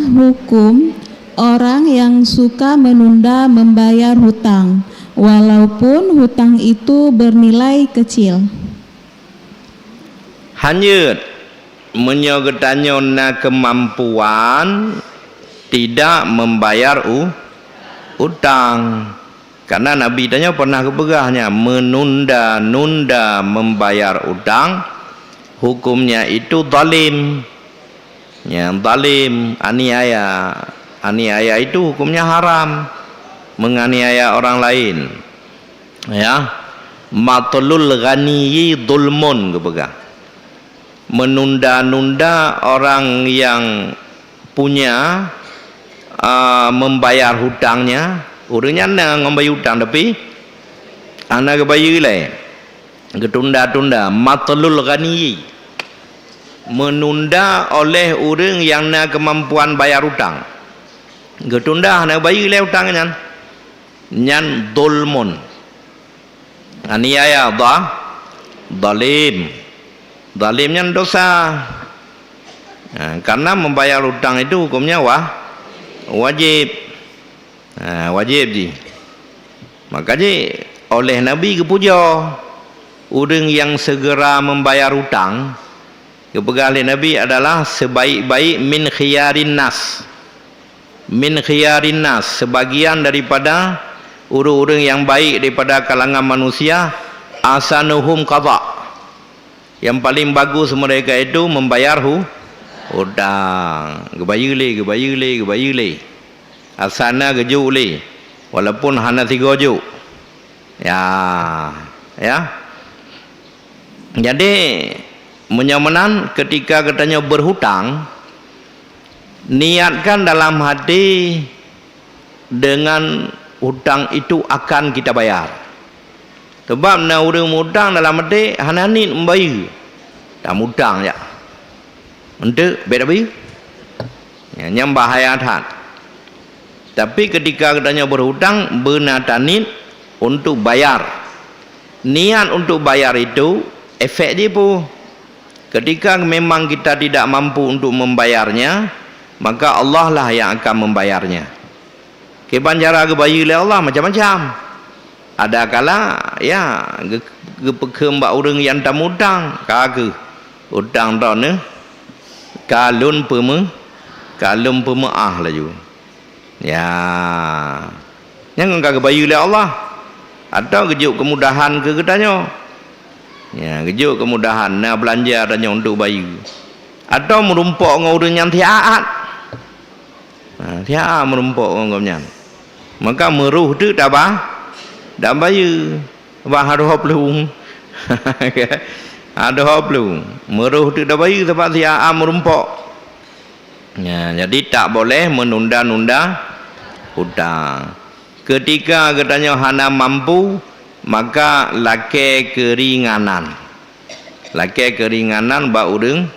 Hukum orang yang suka menunda membayar hutang, walaupun hutang itu bernilai kecil. Hanjeuet, meunyoe geutanyoe na keumampuan tidak membayar u-, utang. Karena Nabi tanyoe pernah geupeugah nyan, menunda-nunda membayar utang, hukumnya itu zalim. Ya, zalim, aniaya. Aniaya itu hukumnya haram, menganiaya orang lain. Ya. Matlul ghaniyyi zulmun geupeugah. Menunda-nunda orang yang punya, ah, membayar hutangnya, ureuëng nyan na ngon bayeue utang tapi hana geubayeue lé. Geutunda-tunda, matlul ghaniyyi. Menunda oleh ureuëng yang na keumampuan bayar utang. Geutunda hana bayeue lé utang nyan. Nyan zulmun. Aniaya, za-, zalim. Zalim nyan dosa. Ha, karena membayar utang itu hukumnya wa-, wajib. Ha, wajib jih. Maka jih oleh Nabi geupujoe, ureuëng yang segera membayar utang, geupeugah lé Nabi adalah sebaik-baik min khiyarin nas. Min khiyarin nas, sebagian daripada ureuëng-ureuëng yang baik daripada kalangan manusia, ahsanuhum qadha. Yang paling bagus mereka itu membayar hu-, hutang. Geubayeue lé, geubayeue lé, geubayeue lé. Asai na geujok lé, walaupun hana sigoe jok. Ya, ya. Jadi, meunyoe meunan, ketika geutanyoe berhutang, niatkan dalam hati dengan hutang itu akan kita bayar. Sebab na ureuëng mutang dalam até hana niet membayeue, tamutang jak. Eunteuk bèk tabayeue. Nyan bahaya that. Tapi ketika geutanyoe berhutang, beuna taniet untuk bayar. Niat untuk bayar itu efek jih peue? Ketika memang kita tidak mampu untuk membayarnya, maka Allah lah yang akan membayarnya. Kiban cara geubayeue lé Allah macam-macam. Ada kala, ya, geu-, geupeukheun bak ureuëng nyang tamutang, ka kheueh utang droeneuh ka lôn peumeu-, ka lôn peumeuáh laju. Ya. Nyan ngon ka geubayeue lé Allah. Atau geujok keumudahan keu geutanyoe. Ya, geujok keumudahan na beulanja tanyoe untuk bayeue. Atau meurumpok ngon ureuëng nyang siat. Ha, siat meurumpok ngon gobnyan. Maka meuroh teuk tabah, tabayeue. Bah adoe plueng. Adoe plueng. Meuroh teuk tabayeue sabab siat meurumpok. Ya, jadi tak boleh menunda-nunda hutang. Ketika geutanyoe hana mampu, maka lakée keuringanan. Lakée keuringanan bak ureuëng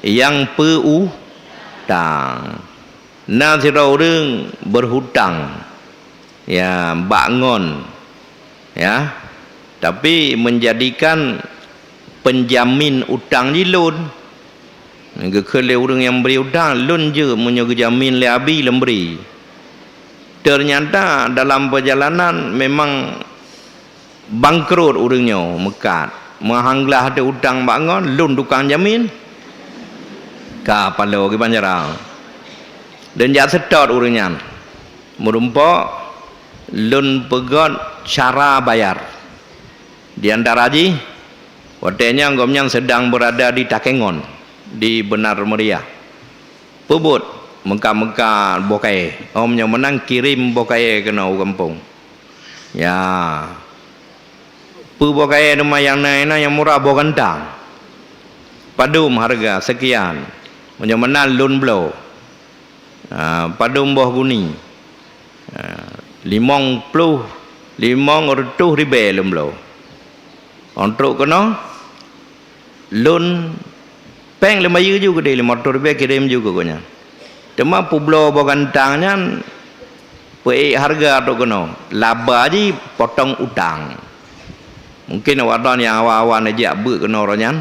nyang peu-utang. Na sidroe ureuëng berhutang, ya, bak ngon, ya, tapi menjadikan penjamin utang jih lôn. Geukheun lé ureuëng nyang bri utang, lôn jeuet meunyoe geujamin lé Abi lôn bri. Ternyata dalam perjalanan memang bangkrot ureuëng nyoe meukat. Meuhang glah teu utang bak ngon, lôn tukang jamin. Ka paloe kiban cara. Lôn jak seutôt ureuëng nyan. Meurumpok, lôn peugét cara bayar. Di antara jih, watée nyan gobnyan sedang berada di Takengon, di Beunar Meuria. Peubuet meukat-meukat boh kayée. Óh meunyoe meunan kirém boh kayée keunoe u gampông. Ya. Peue boh kayée teuma nyang na, na nyang murah boh gantang. Padum hareuga? Seukian. Meunyoe meunan lôn bloe. Ha, padum boh guni? Ha, limong ploh, limong reutôh ribée lôn bloe. Óh trok keunoe, lôn péng lôn bayeue ju keudeh, limong reutôh ribée kirém ju keu gobnyan. Teuma peubloe boh gantang nyan Peuék hareuga trok keunoe, laba jih potong utang. Mungken awak droen nyang awai-awai neujak beuet keunoe uroe nyan,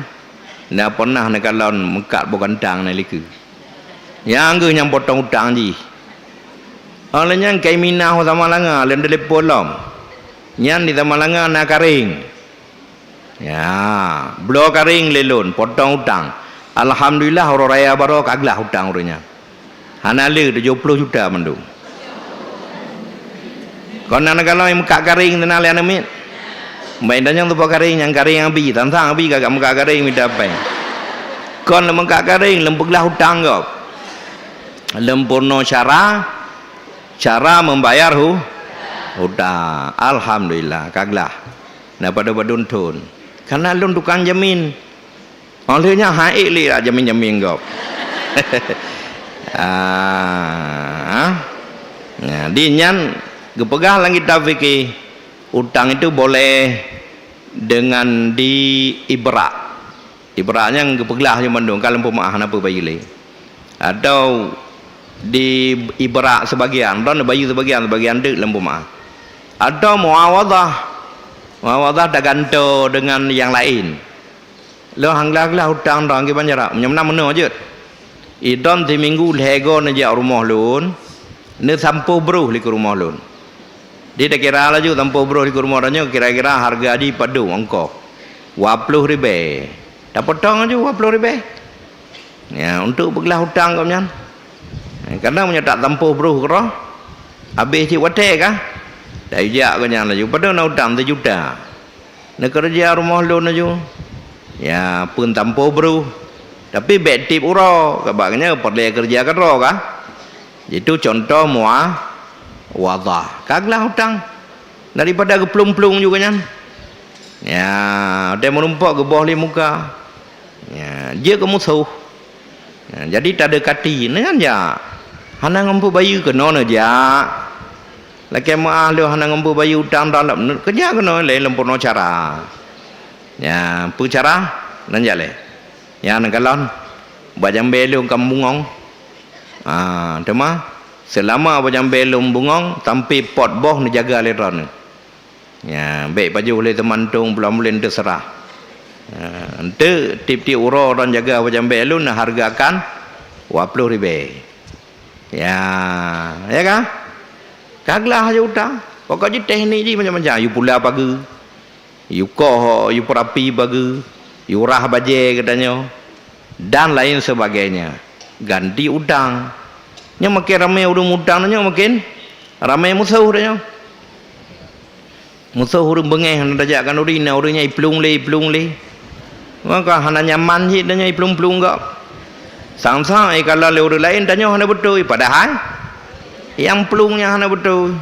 na pernah neukalon meukat boh gantang na likeu. Nyang geuh nyang potong utang jih. Óh lheueh nyan kai Minah u Samalanga, lôn teulepon lom. Nyan di Samalanga na karéng. Ya, bloe karéng lé lôn, potong utang. Alhamdulillah, uroe raya baroe ka glah utang ureueng nyan. Hana le tujoh ploh juta mandum. Kon na neukalon meukat karéng teuh na lé aneuk miet. Ban tanyong teupeue karéng, nyang karéng Abi, tantang Abi ka meukat karéng mita péng. Kon lôn meukat karéng, lôn peuglah utang gob. Lôn peurunoe cara, cara membayar hu-, utang. Alhamdulillah, ka glah. Na padub-padub thon. Kana lôn tukang jamin. Óh lheueh nyan han ék lé jak jamin-jamin gob. Ah, ah. Nah, di nyan geupeugah lam kitab fikih, utang itu boleh dengan diibrak. Ibrak nyan geupeuglah laju mandum, ka lôn peumeu'ah, hana peubayeue lé. Atau diibrak sebagian, droen neubayeue sebagian, sebagian teuk lôn peumeu'ah. Atau muawadhah. Muawadhah taganto dengan nyang laén. Lôn han glah-glah utang droen kiban jarak, meunyoe meunan meunoe jeuet. Idroen siminggu lhée goe neujak rumoh lôn, neusampôh broh likeu rumoh lôn. Di takira laju sampôh broh likeu rumoh tanyoe, kira-kira hareuga jih padub ongkoh? Dua ploh ribée. Tapotong laju dua ploh ribée. Ya, untuk peuglah utang gobnyan. Kadang meunyoe tak sampôh broh keudroe, habéh cit watée kah? Tajak gobnyan laju. Padub na utang sijuta. Neukeureuja rumoh lôn laju. Ya, peuet sampôh broh. Tapi bék tieb uroe, sabab nyan peureulée keureuja keudroe kah? Jitu contoh mua-, wadhah. Ka glah utang. Daripada geuplueng-plueng juga nyan. Ya, watée meurumpok geuboh lé muka. Ya, jeuet keu musoh. Ya, jadi tadekati, nyan jak. Hana ngon peubayeue keunoe neujak. Lakée meu'ah lôn hana ngon peubayeue utang dalam, keujak keunoe lé lôn peurunoe cara. Ya, peue cara? Nyan jak lé. Nyang neukalon, bak jambée lôn ka bungong. Ah, teuma, seulama bak jambée lôn bungong, sampoe pot boh neujaga lé droeneuh. Ya, bék pajoh lé teumantong, bulan-bulan teuseurah. Ya, enteuk tieb-tieb uroe droen jaga bak jambée lôn, neuhareugakan dua ploh ribée. Ya, ya kan? Ka glah laju utang. Pokok jih teknik jih macam-macam. Yue pula pageue. Yue koh, yue peurapi pageue, yue rah bajée geutanyoe, dan lain sebagainya. Ganti utang. Nyoe makin ramé ureuëng utang, nyoe makin ramé musoh tanyoe. Musoh ureuëng beungéh hana tajak khanuri, na ureuëng nyan iplueng lé, iplueng lé. Maka hana nyaman cit tanyoe iplueng-plueng gob. Sang-sang ikalon lé ureuëng laén, tanyoe hana beutôi, padahai nyang plueng nyan hana beutôi.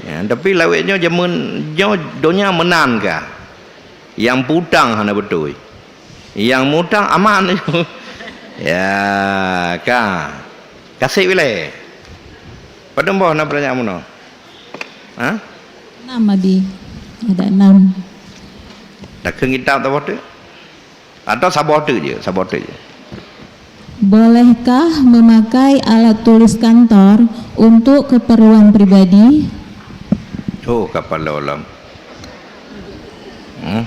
Ya, tapi lawét nyoe jameun nyoe donya meunan ka. Nyang peutang hana beutôi. Nyang mutang aman. Ya, ka. Kaseb ilée. Padum boh na peurtanyaan bunoe? Ha? Enam, Abi. Ada enam. Takheun kitab saboh teuk? Atau saboh teuk je, saboh teuk je. Bolehkah memakai alat tulis kantor untuk keperluan pribadi? Oh, kapal lom. Hmm?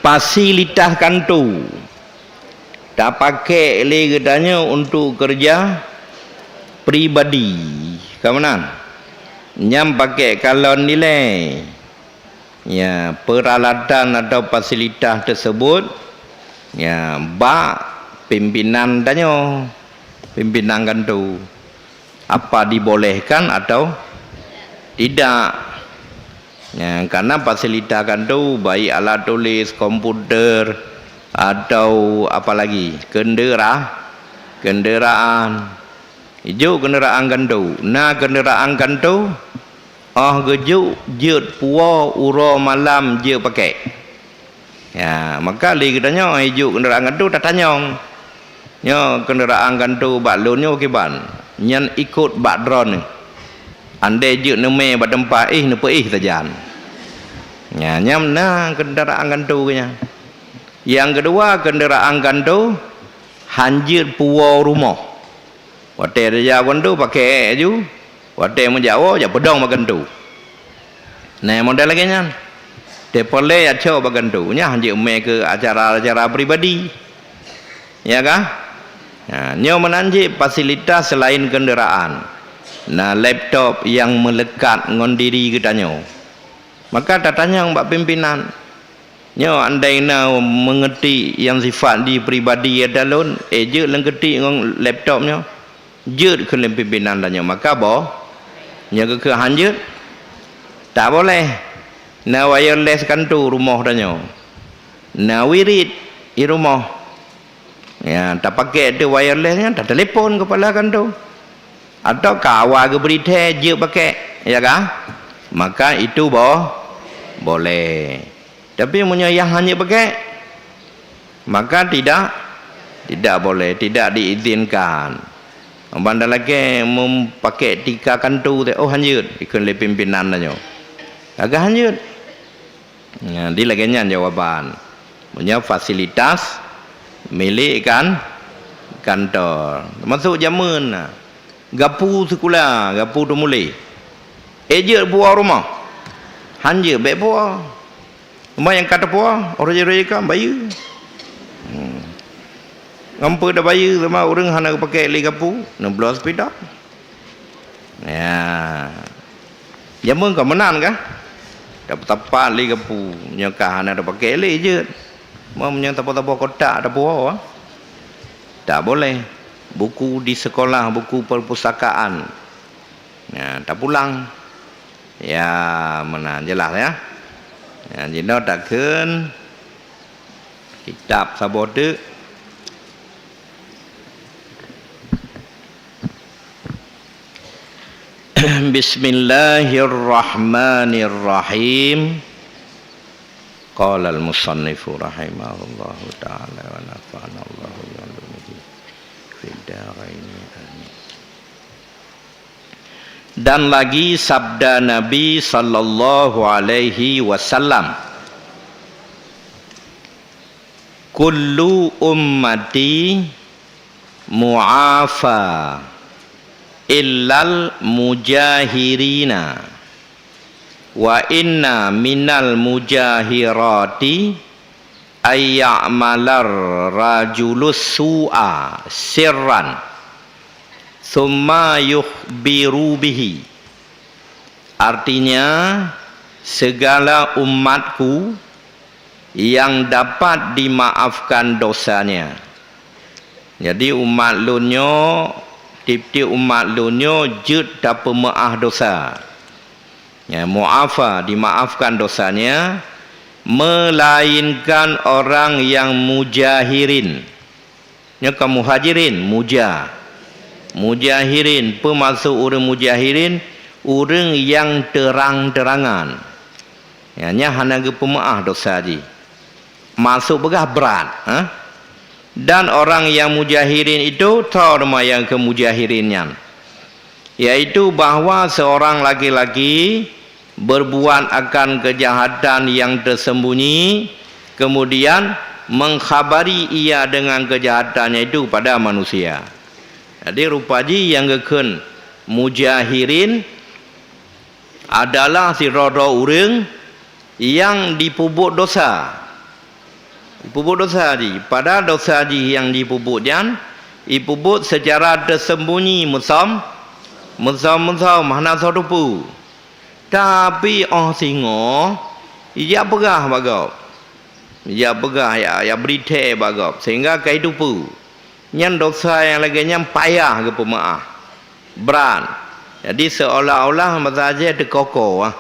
Fasilitas kantor tapakék lé geutanyoe untuk keureuja pribadi. Ka meunan? Nyan pakék kalon dilée. Ya, peuralatan atau fasilitas teusebut, ya, bak pimpinan tanyoe, pimpinan kantor. Apa dibolehkan atau tidak? Ya, karena fasilitas kantor, baik alat tulis, komputer, atau apa lagi, kendera-, kenderaan. Ijok kenderaan kantor. Na kenderaan kantor, óh geujok jeuet puwoe uroe malam jeuet pakék. Ya, maka lé geutanyoe ijok kenderaan kantor tatanyong. Nyoe kenderaan kantor bak lôn nyoe kiban, nyan ikot bak droeneuh. Andai jeuet neumé bak teumpat éh, neupeuéh sajan. Nya, nyan na kenderaan kantor geuh nyan. Nyang keudua, kenderaan kantor hanjeuet puwoe rumoh. Watée tajak keuneuk pakèk laju, watée meujawoe jak peudong bak keuneuk. Nah, model lagée nyan. Teupeulée jak cok bak keuneuk, nyan hanjeuet mé keu acara-acara pribadi. Ya kan? Nah, nyoe meunan cit fasilitas selain kendaraan. Na laptop nyang meulekat ngon diri geutanyoe. Maka tatanyong bak pimpinan, "Nyoe andai na meungetik nyang sifat jih pribadi ata lôn, éh jeuet lôn ketik ngon laptop nyoe?" Jeuet kheun lé pimpinan tanyoe, maka boh. Nyoe geukheun hanjeuet, tak boleh. Na wireless kantô rumoh tanyoe. Na wirid di rumoh. Ya, tapakèk teuh wireless nyan, tatelepon kepala kantô. Atau ka awai geubri thèe jeuet pakèk, ya kan? Maka itu boh, boleh. Tapi meunyoe nyang hana pakèk, maka tidak, tidak boleh, tidak diizinkan. Ban talakèe meupakék tika kantô teuh, oh hanjeuet, dikheun lé pimpinan tanyoe. Agak hanjeuet. Nah, di lagèe nyan jawaban. Meunyoe fasilitas milék kan, kantor. Teumasok jameun na. Gapu sikula, gapu teumuléh. Éh jeuet puwoe rumoh. Hanjeuet bèk puwoe. Teuma nyang ka teupuwoe, uroe jih-uroe jih ka bayeue. Hmm. Ngon peue tabayeue, teuma ureueng hana geupakék lé gapu, neubloe seupidong. Ya. Jameun ka meunan kah? Tapat-tapat lé gapu, nyoe ka hana tapakék lé jeuet. Meunyoe taboh-taboh kotak tapuwoe, tak boleh. Buku di sekolah, buku perpustakaan. Nah, tapulang. Ya, meunan jeulaih ya. Ya, jinoe takheun kitab saboh teuk. Bismillahirrahmanirrahim. Qala al-musannifu rahimahullahu ta'ala wa nafa'ana Allahu bi ulumihi fid daraini. Amin. Dan lagi sabda Nabi sallallahu alaihi wasallam, "Kullu ummati mu'afa illal mujahirina, wa inna minal mujahirati ayya'malar rajulus su'a sirran, summa yukhbiru bihi." Artinya, segala umatku yang dapat dimaafkan dosanya. Jadi, umat lôn nyoe, tiep-tiep umat lôn nyoe jeuet tapeumeu'ah dosa. Ya, mu'afa, dimaafkan dosanya, melainkan orang yang mujahirin. Nyoe ka muhajirin, muja. Mujahirin, peue maksud ureueng mujahirin? Ureueng nyang teurang-teurangan. Ya, nyan hana geupeumeu'ah dosa jih. Maksud peugah brat, ha? Dan orang yang mujahirin itu, tho teuma nyang keu mujahirin nyan. Yaitu bahwa seorang laki-laki berbuat akan kejahatan yang tersembunyi, kemudian mengkhabari ia dengan kejahatannya itu kepada manusia. Jadi, rupa jih nyang geukheun mujahirin adalah sidroe-droe ureueng nyang jipeubuet dosa. Jipeubuet dosa jih. Padahai dosa jih nyang jipeubuet nyan, jipeubuet secara teusembunyi, meusom-, meusom-meusom, hana soe teupeue. Tapi óh singoh, jijak peugah bak gob. Jijak peugah, ya, ya bri thèe bak gob, sehingga ka jiteupeue. Nyan dosa nyang lagèe nyan payah geupeumeu'ah. Brat. Jadi, seolah-olah meusaja teuko-ko, ah.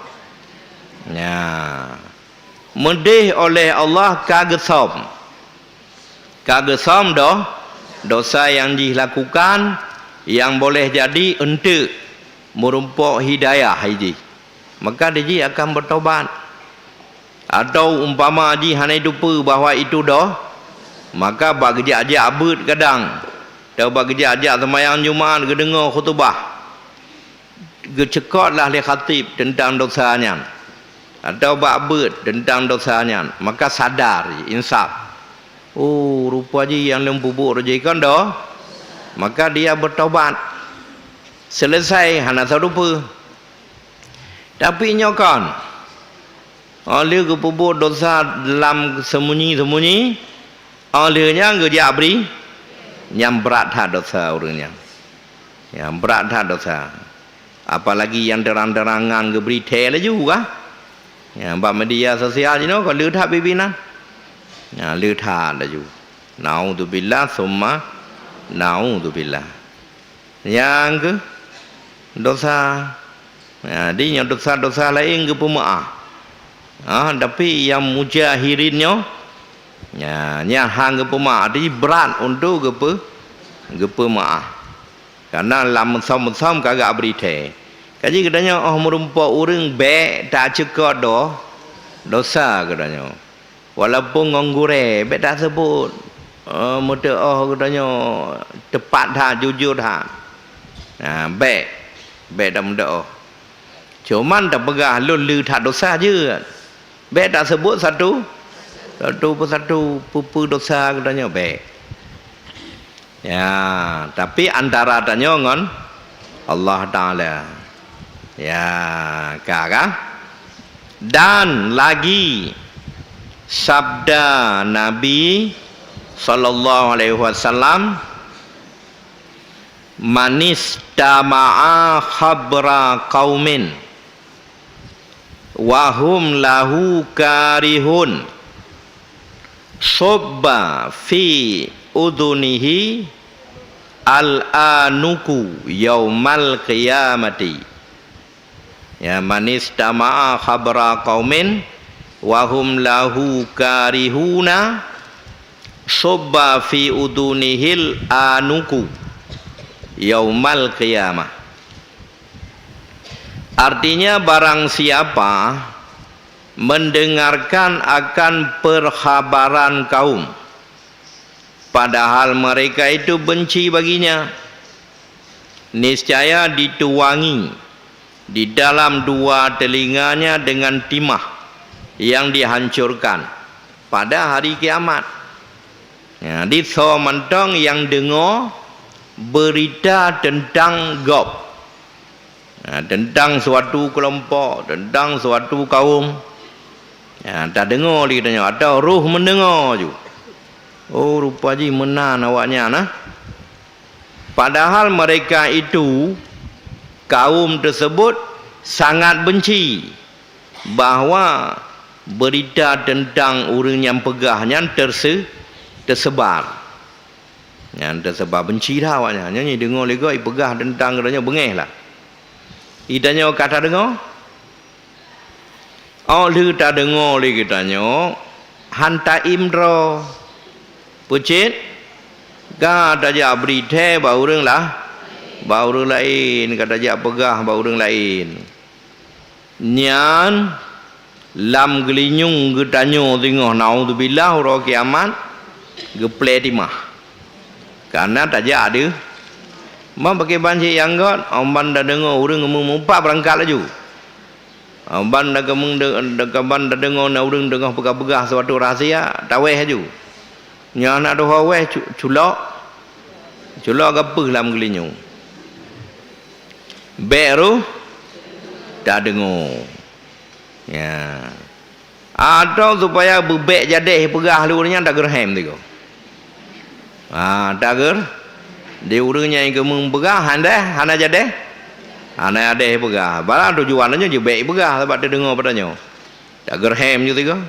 Nya. Meudeh oleh Allah ka geusom. Ka geusom doh, dosa nyang jih lakukan, nyang boleh jadi eunteuk meurumpok hidayah jih. Maka dijih akan beutobat. Atau umpama jih hana jiteupeue bahwa itu doh, maka bak geujak-jak beuet kadang, atau bak geujak-jak seumayang Jumat geudeungoe khutubah, geucukotlah lé khatib teuntang dosa nyan, atau bak beuet teuntang dosa nyan, maka sadar, insaf. Oh, rupa jih nyang lôn peubuet rot jih kon doh. Maka dia beutobat. Selesai, hana sapeue. Tapi nyoe kon, óh lheueh geupeubuet desya lam seumunyi-seumunyi, óh lheueh nyan geujak bri, nyan brat that desya ureuëng nyan. Nyan brat that desya. Apalagi nyang terang-terangan geubri thée laju kah? Nyan bak media sosial jinoe kon le that bibi nan. Nyan le that laju. Naudzubillah summa naudzubillah. Nyang keu desya. Jadi nyoe desya-desya laén geupeumeuáh. Ah, tapi nyang mujahirin nyoe, nya, nyan han geupeumeuáh, jadi brat untuk geupeu-, geupeumeuáh. Karena lam meusom-meusom ka geubri thée. Kaji geutanyoe óh meurumpok ureuëng bék taceukoe do-, desya geutanyoe. Walaupun ngon gurée, bék taseubut. Eh, meuteuoh geutanyoe teupat that, jujur that. Nah, bék. Bék tameuteuoh. Cuman tapeugah lôn le that desya jeuet. Bék taseubut satu, satu persatu peue-peue desya geutanyoe, bék. Ya, tapi antara tanyoe ngon Allah Taala. Ya, ka, ka? Dan lagi sabda Nabi sallallahu alaihi wasallam, "Manistama'a khabra qaumin wa hum lahu karihun, subba fi udhunihi al-anuku yaumal qiyamati." Ya, "Manistama'a khabra qaumin wa hum lahu karihuna, subba fi udhunihil anuku yaumal qiyamah." Artinya, barang siapa mendengarkan akan perkhabaran kaum, padahal mereka itu benci baginya, niscaya dituangi di dalam dua telinganya dengan timah yang dihancurkan pada hari kiamat. Ya, di soe mantong nyang deungoe beurita teuntang gob, ha, teuntang suatu keulompok, teuntang suatu kaum, ha, tadeungoe lé geutanyoe, atawa roh meudeungoe ju, "Oh, rupa jih meunan awaknyan, nah." Padahal mereka itu, kaum tersebut, sangat benci bahwa berita tentang ureuëng nyang peugah nyan terse-, tersebar. Nyan teuseubab beunci that awaknyan. Nyoe jideungoe lé gob ipeugah teuntang geutanyoe beungéh lah. Geutanyoe ka tadeungoe? Óh lheueh tadeungoe lé geutanyoe, han taim droe. Peue cit? Ka tajak bri thée bak ureuëng lah, bak ureuëng laén, ka tajak peugah bak ureuëng laén. Nyan lam geulinyueng geutanyoe singoh, naudzubillah, uroe kiamat geuplé timah. Kareuna tajak deuh. Ban pakriban cit nyang göt, óh ban tadeungoe ureuëng meu-, meupat beurangkat laju. Óh ban takeumeng de-, de-, ban tadeungoe na ureuëng teungoh peugah-peugah suatu rahsia, tawéh laju. Nyan na deuh wéh cu-, culok, culok gapeuh lam geulinyueng. Bék roh tadeungoe. Ya. Atau supaya beubék jadéh peugah lé ureuëng nyan tageureuhem tigoe. Ha, tageureuh. Di ureuëng nyang geumeupeugah hana, hana jadéh. Hana jadéh peugah. Barang tujuan nyoe jeuet bék peugah sabab teudeungoe bak tanyoe. Tageureuhem ju tigoe.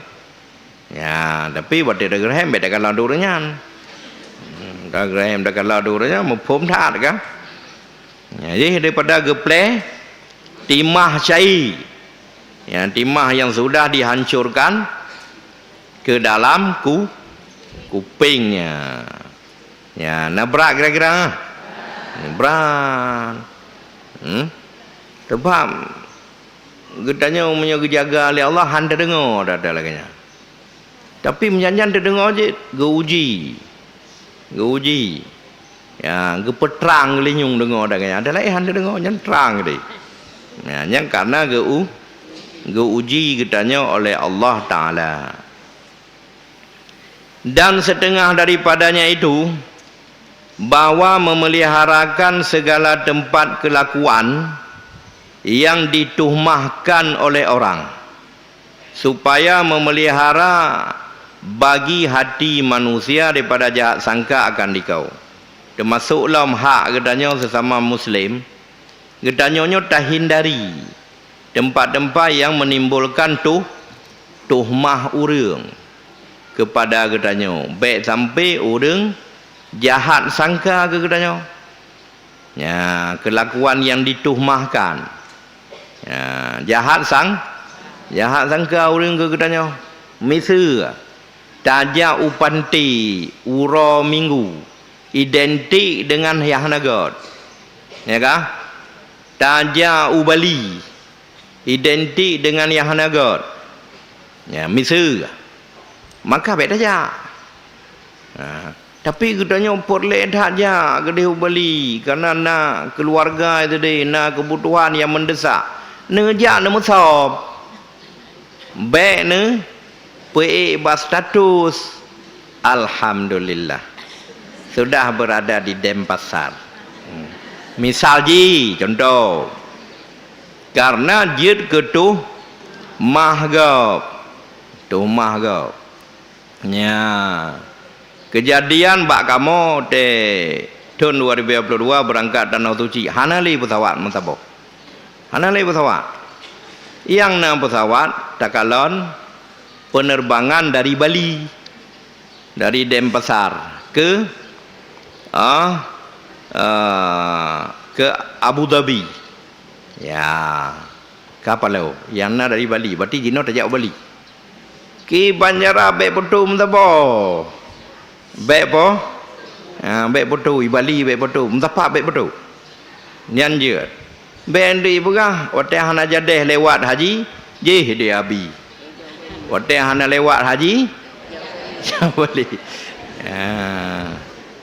Ya, tapi watée tageureuhem bék takalon di ureuëng nyan. Hmm, tageureuhem takalon di ureuëng nyan, muphom that kan? Ya, jadi daripada geuplé timah cai. Ya, timah yang sudah dihancurkan ke dalam ku-, kupingnya. Ya, na brat kira-kira? Brat. Hmm? Sebab geutanyoe meunyoe geujaga lé Allah, han tadeungoe dah lagée nyan. Tapi meujan-jan teudeungoe jeuet, geu-uji. Geu-uji. Ya, geupeutrang geulinyueng deungoe dagée nyan. Ada laén han teudeungoe, nyan trang deh. Ya, nyan karena geu-, geu-uji geutanyoe oleh Allah Taala. Dan setengah daripadanya itu, bahwa memeliharakan segala tempat kelakuan yang dituhmahkan oleh orang, supaya memelihara bagi hati manusia daripada jahat sangka akan dikau. Teumasok lom hak geutanyoe sesama muslim, geutanyoe nyoe tahindari teumpat-teumpat nyang meunimbulkan tuh, tuhmah ureuëng keupada geutanyoe. Bék sampoe ureuëng jahat sangka keu geutanyoe. Nya, keulakuan nyang dituhmahkan. Nya, jahat sang-, jahat sangka ureuëng keu geutanyoe. Miseue, tajak u panti uroe Minggu, identik deungon nyang hana göt. Ya kah? Tajak u Bali, identik deungon nyang hana göt. Ya, miseue. Maka bék tajak. Ha, tapi geutanyoe peureulée that jak keudeh u Bali, kareuna na keuluwarga teuh, na keubutuhan nyang meundesak. Neujak neumeusöb. Bék neupeuék bak status, "Alhamdulillah, sudah berada di Denpasar." Hmm. Misal jih, contoh, kareuna jeuet keu tuhmah gob. Tuhmah gob. Nya, keujadian bak kamoe teuh thon dua ribu dua puluh dua beurangkat Tanoh Suci, hana lé peusawat meusaboh. Hana lé peusawat. Nyang na peusawat takalon peuneurbangan dari Bali, dari Denpasar keu, ah, eh, keu Abu Dhabi. Ya, ka paloe. Nyang na dari Bali, berarti jinoe tajak u Bali. Kiban cara bék peutoe meusaboh. Bék po? Ha, bék peutoe, i Bali bék peutoe, meusapat bék peutoe. Nyan jeuet. Bék neupeugah, watée hana jadeh lewat haji, jih di Abi. Watée hana lewat haji, jak Bali. Ha.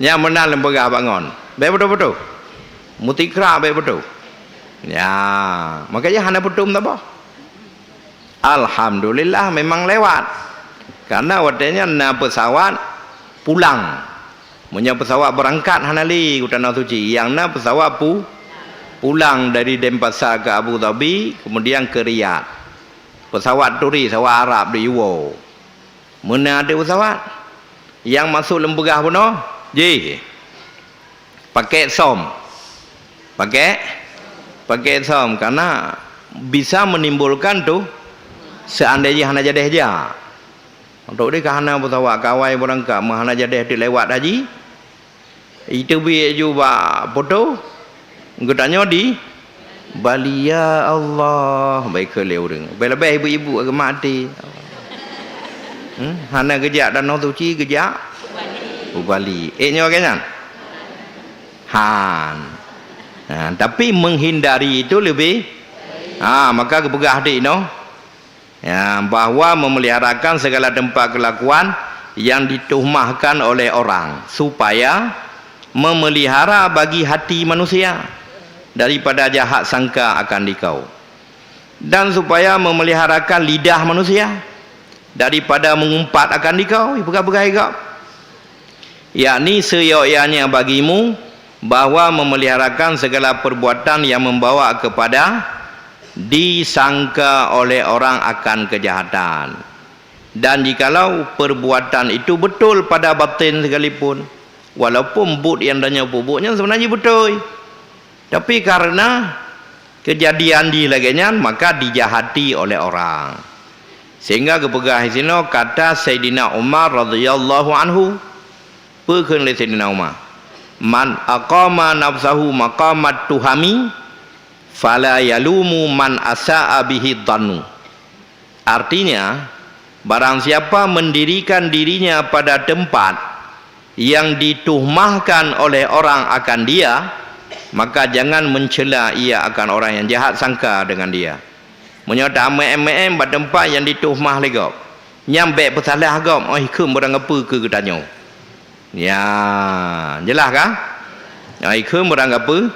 Nyan meunan lôn peugah bak ngon. Bék peutoe-peutoe. Meutikra bék peutoe. Ya, makajih hana peutoe meusaboh. Alhamdulillah, memang lewat. Karena watée nyan na peusawat pulang. Meunyoe peusawat beurangkat hana lé u Tanoh Suci, nyang na peusawat pu-, pulang dari Denpasar ke Abu Dhabi, kemudian ke Riyadh. Peusawat turis, sawat Arab di Iwo. Meunan di peusawat. Nyang masuk lôn peugah bunoe, jih. Pakai som. Pakai, pakai som, karena bisa menimbulkan tu, seandai jih hana jadeh jak. Untuk dia ka hana peusawat, ka awai beurangkat, meuhana jadeh teuk lewat haji, itu biek ju bak poto, geutanyoe di Bali, ya Allah, baikheun lé ureuëng. Leubeh-leubeh ibu-ibu agama até. Hmm? Hana geujak Tanoh Suci, geujak u Bali. Eh, nyoe lagée nyan? Han. Ha, tapi menghindari itu lebih, ha, maka geupeugah di inoe, ya, bahwa memeliharakan segala tempat kelakuan yang dituhmahkan oleh orang, supaya memelihara bagi hati manusia daripada jahat sangka akan dikau, dan supaya memeliharakan lidah manusia daripada mengumpat akan dikau, peugah-peugah igab. Yakni seyok-yaknya bagimu bahwa memeliharakan segala perbuatan yang membawa kepada disangka oleh orang akan kejahatan. Dan jikalau perbuatan itu betul pada batin sekalipun, walaupun buet nyang tanyoe peubuet nyan sebenarnya betul, tapi karena kejadian jih lagée nyan, maka dijahati oleh orang. Sehingga geupeugah disinoe kata Saidina Umar radhiyallahu anhu, peukheun lé Saidina Umar, "Man aqama nafsahu maqamat tuhami, fala yalumu man asa'a bihi dhannu." Artinya, barang siapa mendirikan dirinya pada tempat yang dituhmahkan oleh orang akan dia, maka jangan mencela ia akan orang yang jahat sangka dengan dia. Meunyoe ta-, meuém-meuém bak teumpat nyang dituhmah lé gob, nyan bék peusalah gob, óh ikheun beurangkapeue keu geutanyoe. Ya, jeulaih ka? Óh ikheun beurangkapeue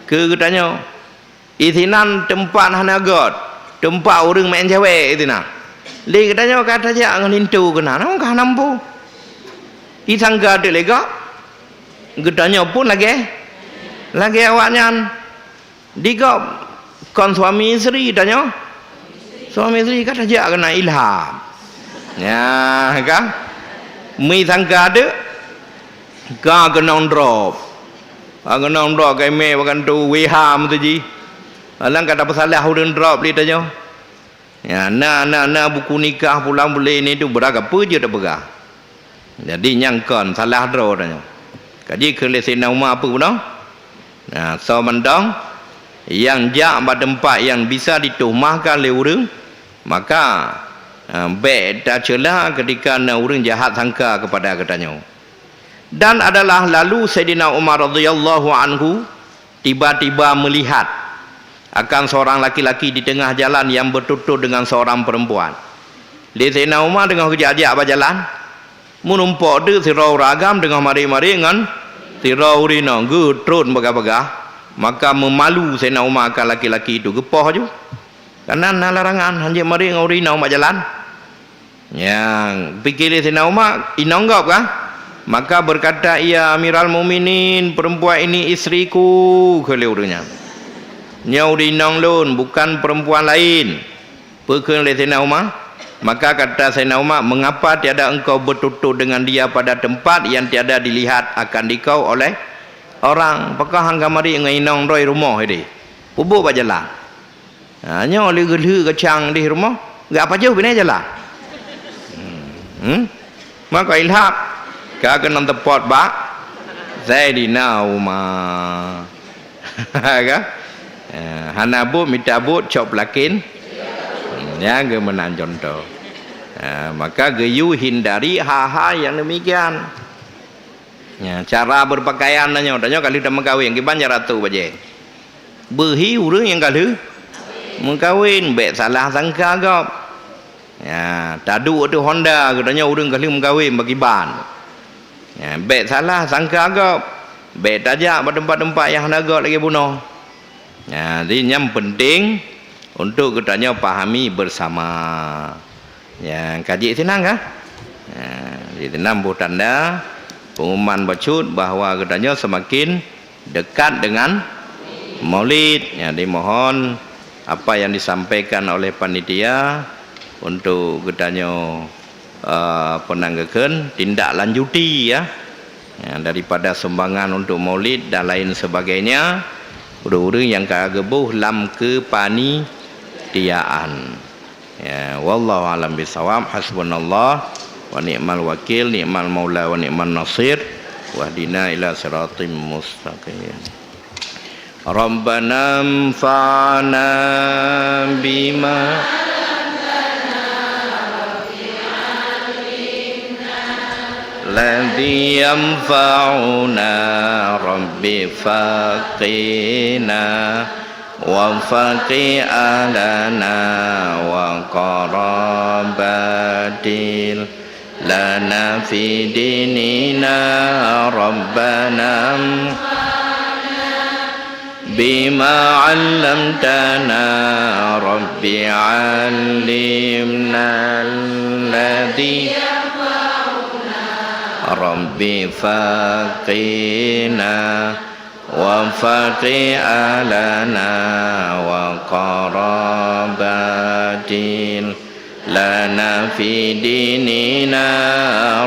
keu geutanyoe. Isinan teumpat hana göt, teumpat ureuëng meuén cewek isinan. Lé geutanyoe ka tajak ngon linto keunan, nang ka hana mampu. Isangka teuk lé gob. Geutanyoe pun lagée, lagée awaknyan. Di gob kon suami isteri tanyoe. Suami isteri ka tajak keunan ilham. Nya, ka? Mi sangka teuk, ka keunong drop. Ka keunong drop, ka imé bagantu W H meutuji. Alang ka tapeusalah ureuëng drop lé tanyoe. Ya, na, na, na buku nikah pulang buleuen itu beuraka peue jeuet tapeugah. Jadi nyang kon salah droe tanyoe. Kaji keu lé Saidina Umar apa bunoe? Nah, soe mantong nyang jak bak teumpat nyang bisa dituhmahkan lé ureuëng, maka, eh, bék taceulah ketika na ureuëng jahat sangka kepada geutanyoe. Dan adalah lalu Saidina Umar radhiyallahu anhu tiba-tiba melihat akan seorang laki-laki di tengah jalan yang bertutur dengan seorang perempuan. Lé Saidina Umar teungoh geujak-jak bak jalan, meurumpok teuk sidroe ureuëng agam teungoh marit-marit ngon sidroe ureuëng inong geutron bagah-bagah, maka meumalu Saidina Umar akan laki-laki itu, geupoh ju. Karena na larangan hanjeuet marit ngon ureuëng inong bak jalan. Nyang pike lé Saidina Umar, inong gob kah? Maka berkata ia, "Amiral Mukminin, perempuan ini istriku," kheun lé ureuëng nyan. "Nyoe ureuëng inong lôn, bukan perempuan lain." Peue kheun lé Saidina Umar? Maka kata Saidina Umar, "Mengapa tiada engkau bertutur dengan dia pada tempat yang tiada dilihat akan dikau oleh orang?" Pakon han ka marit ngon inong droe rumoh ideh? Peubuet bak jalan. Ha, nyoe lé geulheueh geucang deh rumoh, geupajoh binéh jalan. Hmm. Hmm? Maka ilham ka keunan teupot bak Saidina Umar. Ka? Ha, hana buet mita buet cok peulakin. Hmm, nyan geumeunan contoh. Ha, maka geuyue hindari hal-hal nyang demikian. Ya, cara berpakaian tanyoe, tanyoe ka lheueh tameukawen, kiban cara tu bajée. Beuhi ureuëng nyang ka lheueh meukawen, bék salah sangka gob. Ya, taduek ateueh honda geutanyoe ureuëng ka lheueh meukawen bak kiban. Ya, bék salah sangka gob. Bék tajak bak teumpat-teumpat nyang hana gob lagée bunoe. Nah, jadi nyang penting untuk geutanyoe pahami bersama. Ya, kaji sinan kah? Nah, di sinan boh tanda pengumuman bacut bahwa geutanyoe semakin dekat dengan Maulid. Jadi mohon apa yang disampaikan oleh panitia untuk geutanyoe eh, apa nan geukheun, tindak lanjuti, ya, ya, daripada sumbangan untuk Maulid dan lain sebagainya, ureuëng-ureuëng nyang ka geuboh lam keupanitiaan. Ya, wallahu a'lam bissawab. Hasbunallah wa ni'mal wakil, ni'mal maula wa ni'man nasir. Wahdina ila siratim mustaqim. Rabbana anfa'na bima ladzi yanfa'una, Rabbi faqina wa faqi ahlana wa qarabatil lana fi dinina, Rabbana bima 'allamtana, Rabbi 'allimna alladzi, Rabbi faqina wa faqi ahlana wa qarabatil lana fi dinina,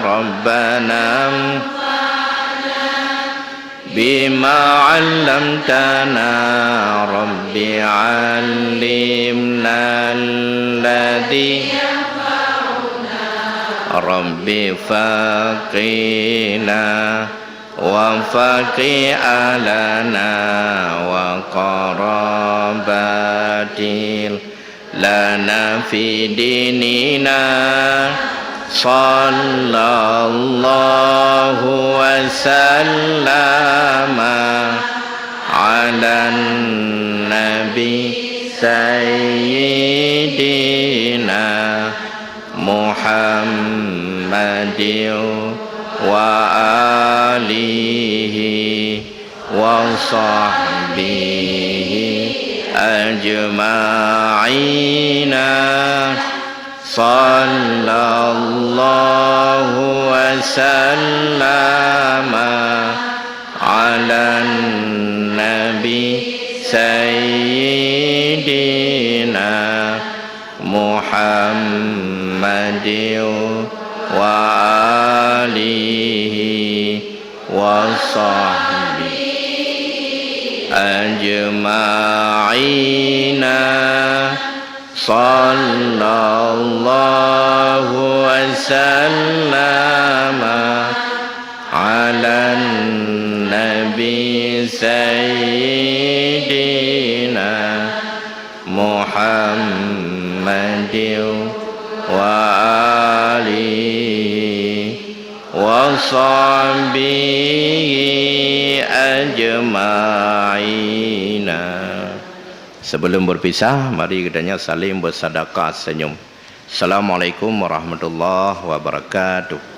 Rabbana bima 'allamtana, Rabbi 'allimna alladzi, Rabbi faqina wa faqi ahlana wa qarabatil lana fi dinina. Sallallahu wa sallama 'alan nabi sayyidina Muhammadin wa alihi wa sahbihi ajma'ina. Sallallahu wa sallama النبي سيدنا محمد وآله وصحبه أجمعين. صلى الله وسلم على النبي سيدنا محمد وآله وصحبه أجمعين. Sebelum berpisah, mari geutanyoe saling bersadakah senyum. Assalamualaikum warahmatullahi wabarakatuh.